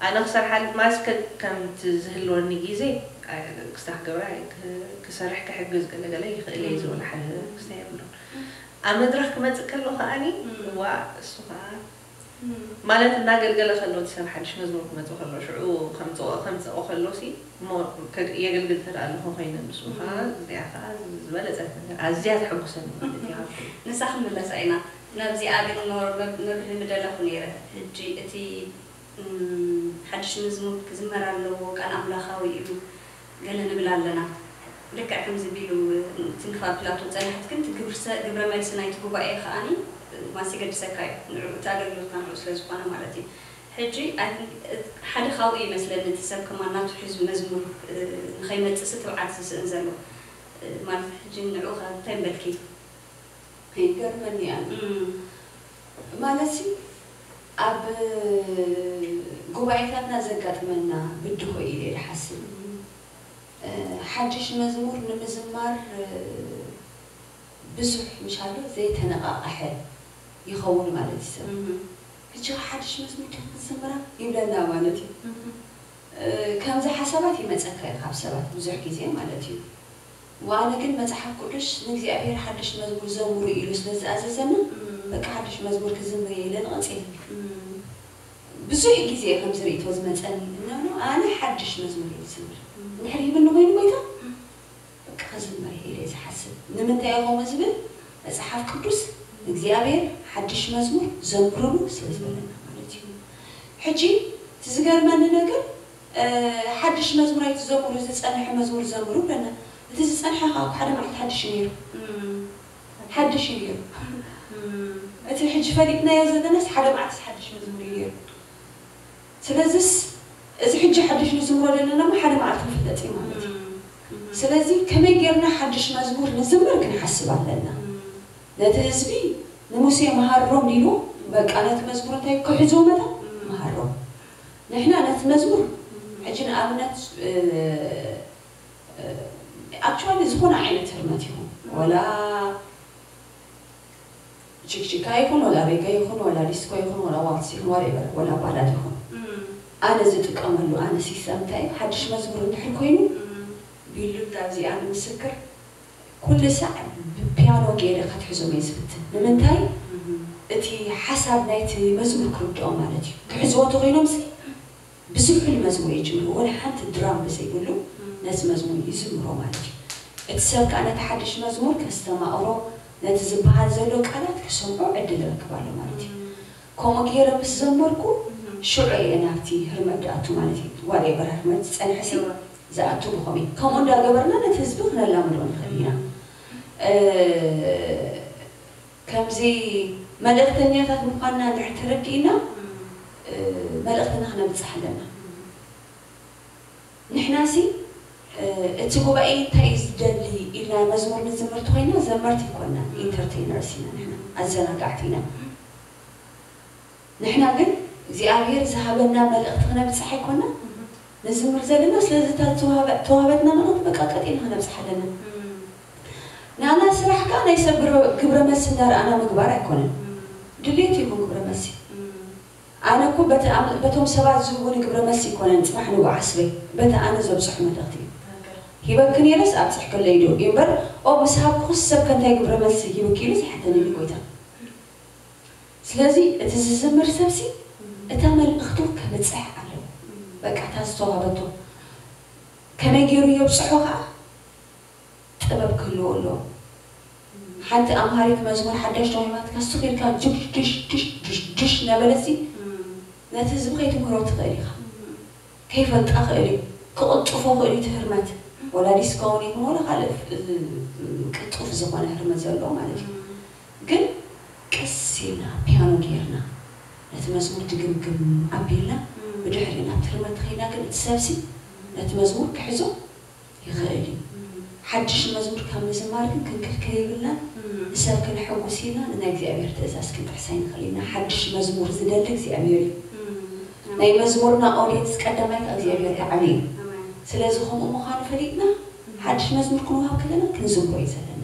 ኣነ ክሰርሓል ማስ ከምቲ ዝህልወኒ ግዜ ክስታ ክገብራ ክሰርሕ ክሕግዝ ገለገለ ይኽእል እየ ዝበለ ሓደ ክስታ የብሉን። ኣብ መድረኽ ክመፅእ ከሎ ከዓኒ ዋ እሱ ከዓ ማለት እናገልገለ ከሎ እቲ ሰብ ሓድሽ መዝሙር ክመፅእ ከሎ ሽዑ ከምፅኦ ከምፅኦ ከሎ ሲ የገልግል ተደኣ ኣለኹ ኮይነ ንሱ ከዓ እዚኣ ከዓ ዝበለፀት ነገር ኣዝያ ተሐጉሰኒ ማለት እዩ። ንሳ ክንምለሳ ኢና ናብዚኣ ግን መብርሂ ምደለኹ ነይረ። ሕጂ እቲ ሓድሽ መዝሙር ክዝመር ኣለዎ ቃል ኣምላኻዊ እዩ። ገለ ንብል ኣለና። ልክዕ ከምዚ ቢሉ ትንፋ ፕላቶ ጸናሕት ግን ግብረ መልሲ ናይቲ ጉባኤ ከኣኒ ማስ ይገድሰካ እዩ። ንዕኡ እቲ ኣገልግሎትና ንዕኡ ስለ ዝኾነ ማለት እዩ። ሕጂ ሓደ ካብኡ ይመስለኒ እቲ ሰብ ከማን ናቱ ሒዙ መዝሙር ንኸይመጽእ ትብዓት ዝስእን ዘሎ ማለት ሕጂ ንዕኡ ከ እንታይ ምበልኪ? ይገርመኒ ኣነ ማለትሲ ኣብ ጉባኤታትና ዘጋጥመና ብድሆ ኢለ ዝሓስብ ሓድሽ መዝሙር ንምዝማር ብዙሕ ምሻሉ ዘይተነቓቐሐ ይኸውን ማለት እዩ ሰብ ሕጂ ሓድሽ መዝሙር ዲኺ ክትዝምራ ይብለና ማለት እዩ ከምዚ ሓሳባት ይመፀካ እዩ ካብ ሰባት ብዙሕ ግዜ ማለት እዩ ዋነ ግን መፅሓፍ ቅዱስ ንእግዚኣብሔር ሓድሽ መዝሙር ዘምሩ ኢሉ ስለ ዝኣዘዘና በቃ ሓድሽ መዝሙር ክዝምር እየ ኢለ ንቐፂል ብዙሕ ግዜ ከም ዝርእቶ ዝመፀኒ እናብሎ ኣነ ሓድሽ መዝሙር እየ ዝዝምር እንድሕር ይብኒ ኮይኑ ጎይታ በቃ ክዝምር እየ ኢለ ዝሓስብ ንምንታይ ከምኡ ዝብል መፅሓፍ ቅዱስ እግዚኣብሔር ሓድሽ መዝሙር ዘምርሉ ስለ ዝበለና ማለት እዩ ሕጂ እቲ ዝገርመኒ ነገር ሓድሽ መዝሙር ኣይትዘምሩ ዝፀንሐ መዝሙር ዘምሩ ብለና እቲ ዝፀንሐ ከዓ ሓደ መዓልቲ ሓድሽ ነይሩ ሓድሽ እዩ ነይሩ እቲ ሕጂ ፈሊጥናዮ ዘለናስ ሓደ መዓልቲ ሓድሽ መዝሙር እዩ ነይሩ ስለዚስ እዚ ሕጂ ሓድሽ ንዝምሮ ዘለና ሓደ መዓልቲ ክፍለጥ እዩ ማለት እዩ። ስለዚ ከመይ ጌርና ሓድሽ መዝሙር ንዝምር ክንሓስብ ኣለና። ነቲ ህዝቢ ንሙሴ መሃሮም ኢሉ በቃ ነቲ መዝሙር እንታይ ክሕዝዎ መታ መሃሮም። ንሕና ነቲ መዝሙር ሕጂ ንኣብነት ኣክቹዋሊ ዝኾነ ዓይነት ህርመት ይኹን ወላ ችክችካ ይኹን ወላ ሬጋ ይኹን ወላ ዲስኮ ይኹን ወላ ዋልስ ይኹን ወሬቨር ወላ ባላድ ይኹን ኣነ ዝጥቀመሉ ኣነ ሲስተም እንታይ ሓድሽ መዝሙር እንድሕር ኮይኑ ቢሉታ እዚኣ ንምስክር ኩሉ ሳዕ ብፒያኖ ገይረ ክትሕዞም እየ ዝፍትን። ንምንታይ እቲ ሓሳብ ናይቲ መዝሙር ክርድኦ ማለት እዩ። ክሕዝዎ እንተኮይኖም ሲ ብዝሑል መዝሙር ይጅምሩ ወላ ሓንቲ ድራም ብዘይብሉ ነቲ መዝሙር ይዝምሮ ማለት እዩ። እቲ ሰብ ከዓ ነቲ ሓድሽ መዝሙር ከስተማቕሮ ነቲ ዝበሃል ዘሎ ቃላት ክሰምዖ ዕድል ይረክብ ኣሎ ማለት እዩ። ከምኡ ገይረ ምስ ዘመርኩ ሽዑ እየ ናብቲ ህርመት ዝኣቱ ማለት እዩ። ዋላ በራር ህርመት ዝፀንሐ ሲ ዝኣቱ ብኸመይ ከምኡ እንዳገበርና ነቲ ህዝቢ ክነላምዶ ንኽእል ኢና። ከምዚ መልእኽተኛታት ምዃንና እንድሕር ተረዲእና መልእኽትና ክነብፅሕ ኣለና። ንሕናሲ እቲ ጉባኤ እንታይ እዩ ዝደሊ ኢልና መዝሙር ንዝምርቲ ኮይና ዘመርቲ ይኮና ኢንተርቴነርስ ኢና ንሕና ኣዘናጋዕቲ ኢና። ንሕና ግን እግዚኣብሔር ዝሃበና መልእኽቲ ክነብፅሕ ኣይኮና ንዝምር ዘለና። ስለዚ እታ ዝተዋህበትና መልእኽቲ በቃ ቀጢና ክነብፅሕ ኣለና። ንኣና ስራሕ ከዓ ናይ ሰብ ግብረ መልሲ እንዳረኣና ምግባር ኣይኮነን። ድሌት ይኹን ግብረ መልሲ ኣነ እኮ በቶም ሰባት ዝህቡኒ ግብረ መልሲ ይኮነን ፅባሕ ንጉ ዓስበይ በቲ ኣነ ዘብፅሑ መልእኽቲ እዩ። ሂበኪ ነይረስ ኣብፅሕክለይ ዶ እዩ እምበር ኦ ምስ ሃብኩስ ሰብ ከንታይ ግብረ መልሲ ሂብኪ ኢሉ ዝሓተኒ እዩ ጎይታ። ስለዚ እቲ ዝዝምር ሰብሲ እታ መልእኽቱ ከብፅሕ ኣለዎ። በቃ እታ ዝተዋህበቶ ከመይ ገይሩ የብፅሖ ከዓ ጥበብ ክህልዎ ኣለዎ። ሓንቲ ኣምሃሪት መዝሙር ሓዳሽ ተዋሂባትካ ስቕ ኢልካ ጅሽ ጅሽ ጅሽ ጅሽ ጅሽ እናበለሲ ነቲ ህዝቢ ከይትምህሮ ትኽእል ኢኻ። ከይፈልጣ ክእል እዩ። ክቕልጥፎ ክእል እዩ ትህርመት ወላ ዲስኮ እውን ይኹን ወላ ካልእ ቅልጡፍ ዝኾነ ህርመት ዘለዎ ማለት እዩ። ግን ቀስ ኢልና ፒያኖ ጌርና ነቲ መዝሙር ድግምግም ኣቢልና ብድሕሪኡ ናብ ትርመት ተኸይድና ግን እቲ ሰብሲ ነቲ መዝሙር ክሕዞ ይኽእል እዩ። ሓድሽ መዝሙር ካብ ምዝማር ግን ክንክልከል የብልናን። ንሰብ ክነሐጉስ ኢልና ንናይ እግዚኣብሔር ትእዛዝ ክንጥሕስ ኣይንኽእል ኢና። ሓድሽ መዝሙር ዝደሊ እግዚኣብሔር እዩ። ናይ መዝሙርና ኦድየንስ ቀዳማይ ካብ እግዚኣብሔር ዝዓቢ እዩ። ስለዚ ከምኡ ምዃኑ ፈሊጥና ሓድሽ መዝሙር ክንወሃብ ከለና ክንዝምሮ እዩ ዘለና።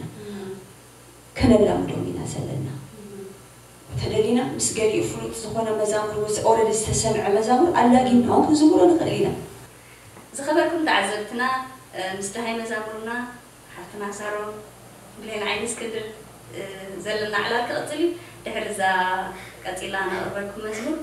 ከነላምዶም ኢና ዘለና። ተደሊና ምስ ገሊኡ ፍሉጥ ዝኾነ መዛሙር ምስ ኦረዲ ዝተሰምዐ መዛሙር ኣላጊምና እውን ክንዝምሮ ንኽእል ኢና። ዝኸበርኩም ተዓዘብትና ምስ ደሃይ መዛሙርና ሓፍትና ሳሮን ብሌን ዓይኒ እስክንድር ዘለና ዕላል ክቕፅል እዩ። ድሕሪ እዛ ቀፂላ ነቕርበልኩም መዝሙር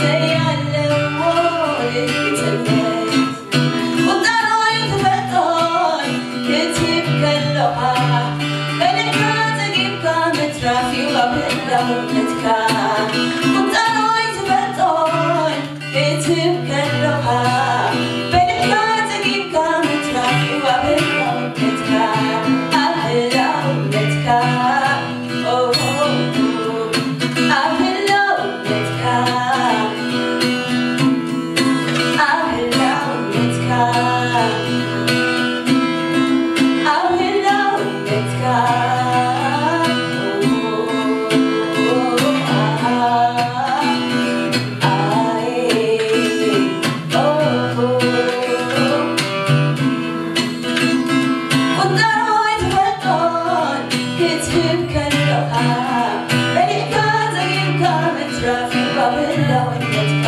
ዘይኣለዎ ርግጽነት ቁጠሮይ ትፈልጦን ክትህብ ከለኻ በልዕካ ጸጊብካ ምትራፍ እዩ ኣብ ህላውነትካ። ቁጠሮይ ትፈልጦን ክትህብ ከለኻ በልዕካ ጸጊብካ ምትራፍ እዩ ኣብ ህላውነትካ። ኣብ ህላውነትካ ኦ፣ ኣብ ህላውነትካ ኣብ ህላውነትካ ኣብ ህላውነትካ ቁጠሮ ኣይትፈልጦን ክትህብ ከለኻ በሊዕካ ጸጊብካ ምትራፍ እዩ ኣብ ህላውነትካ።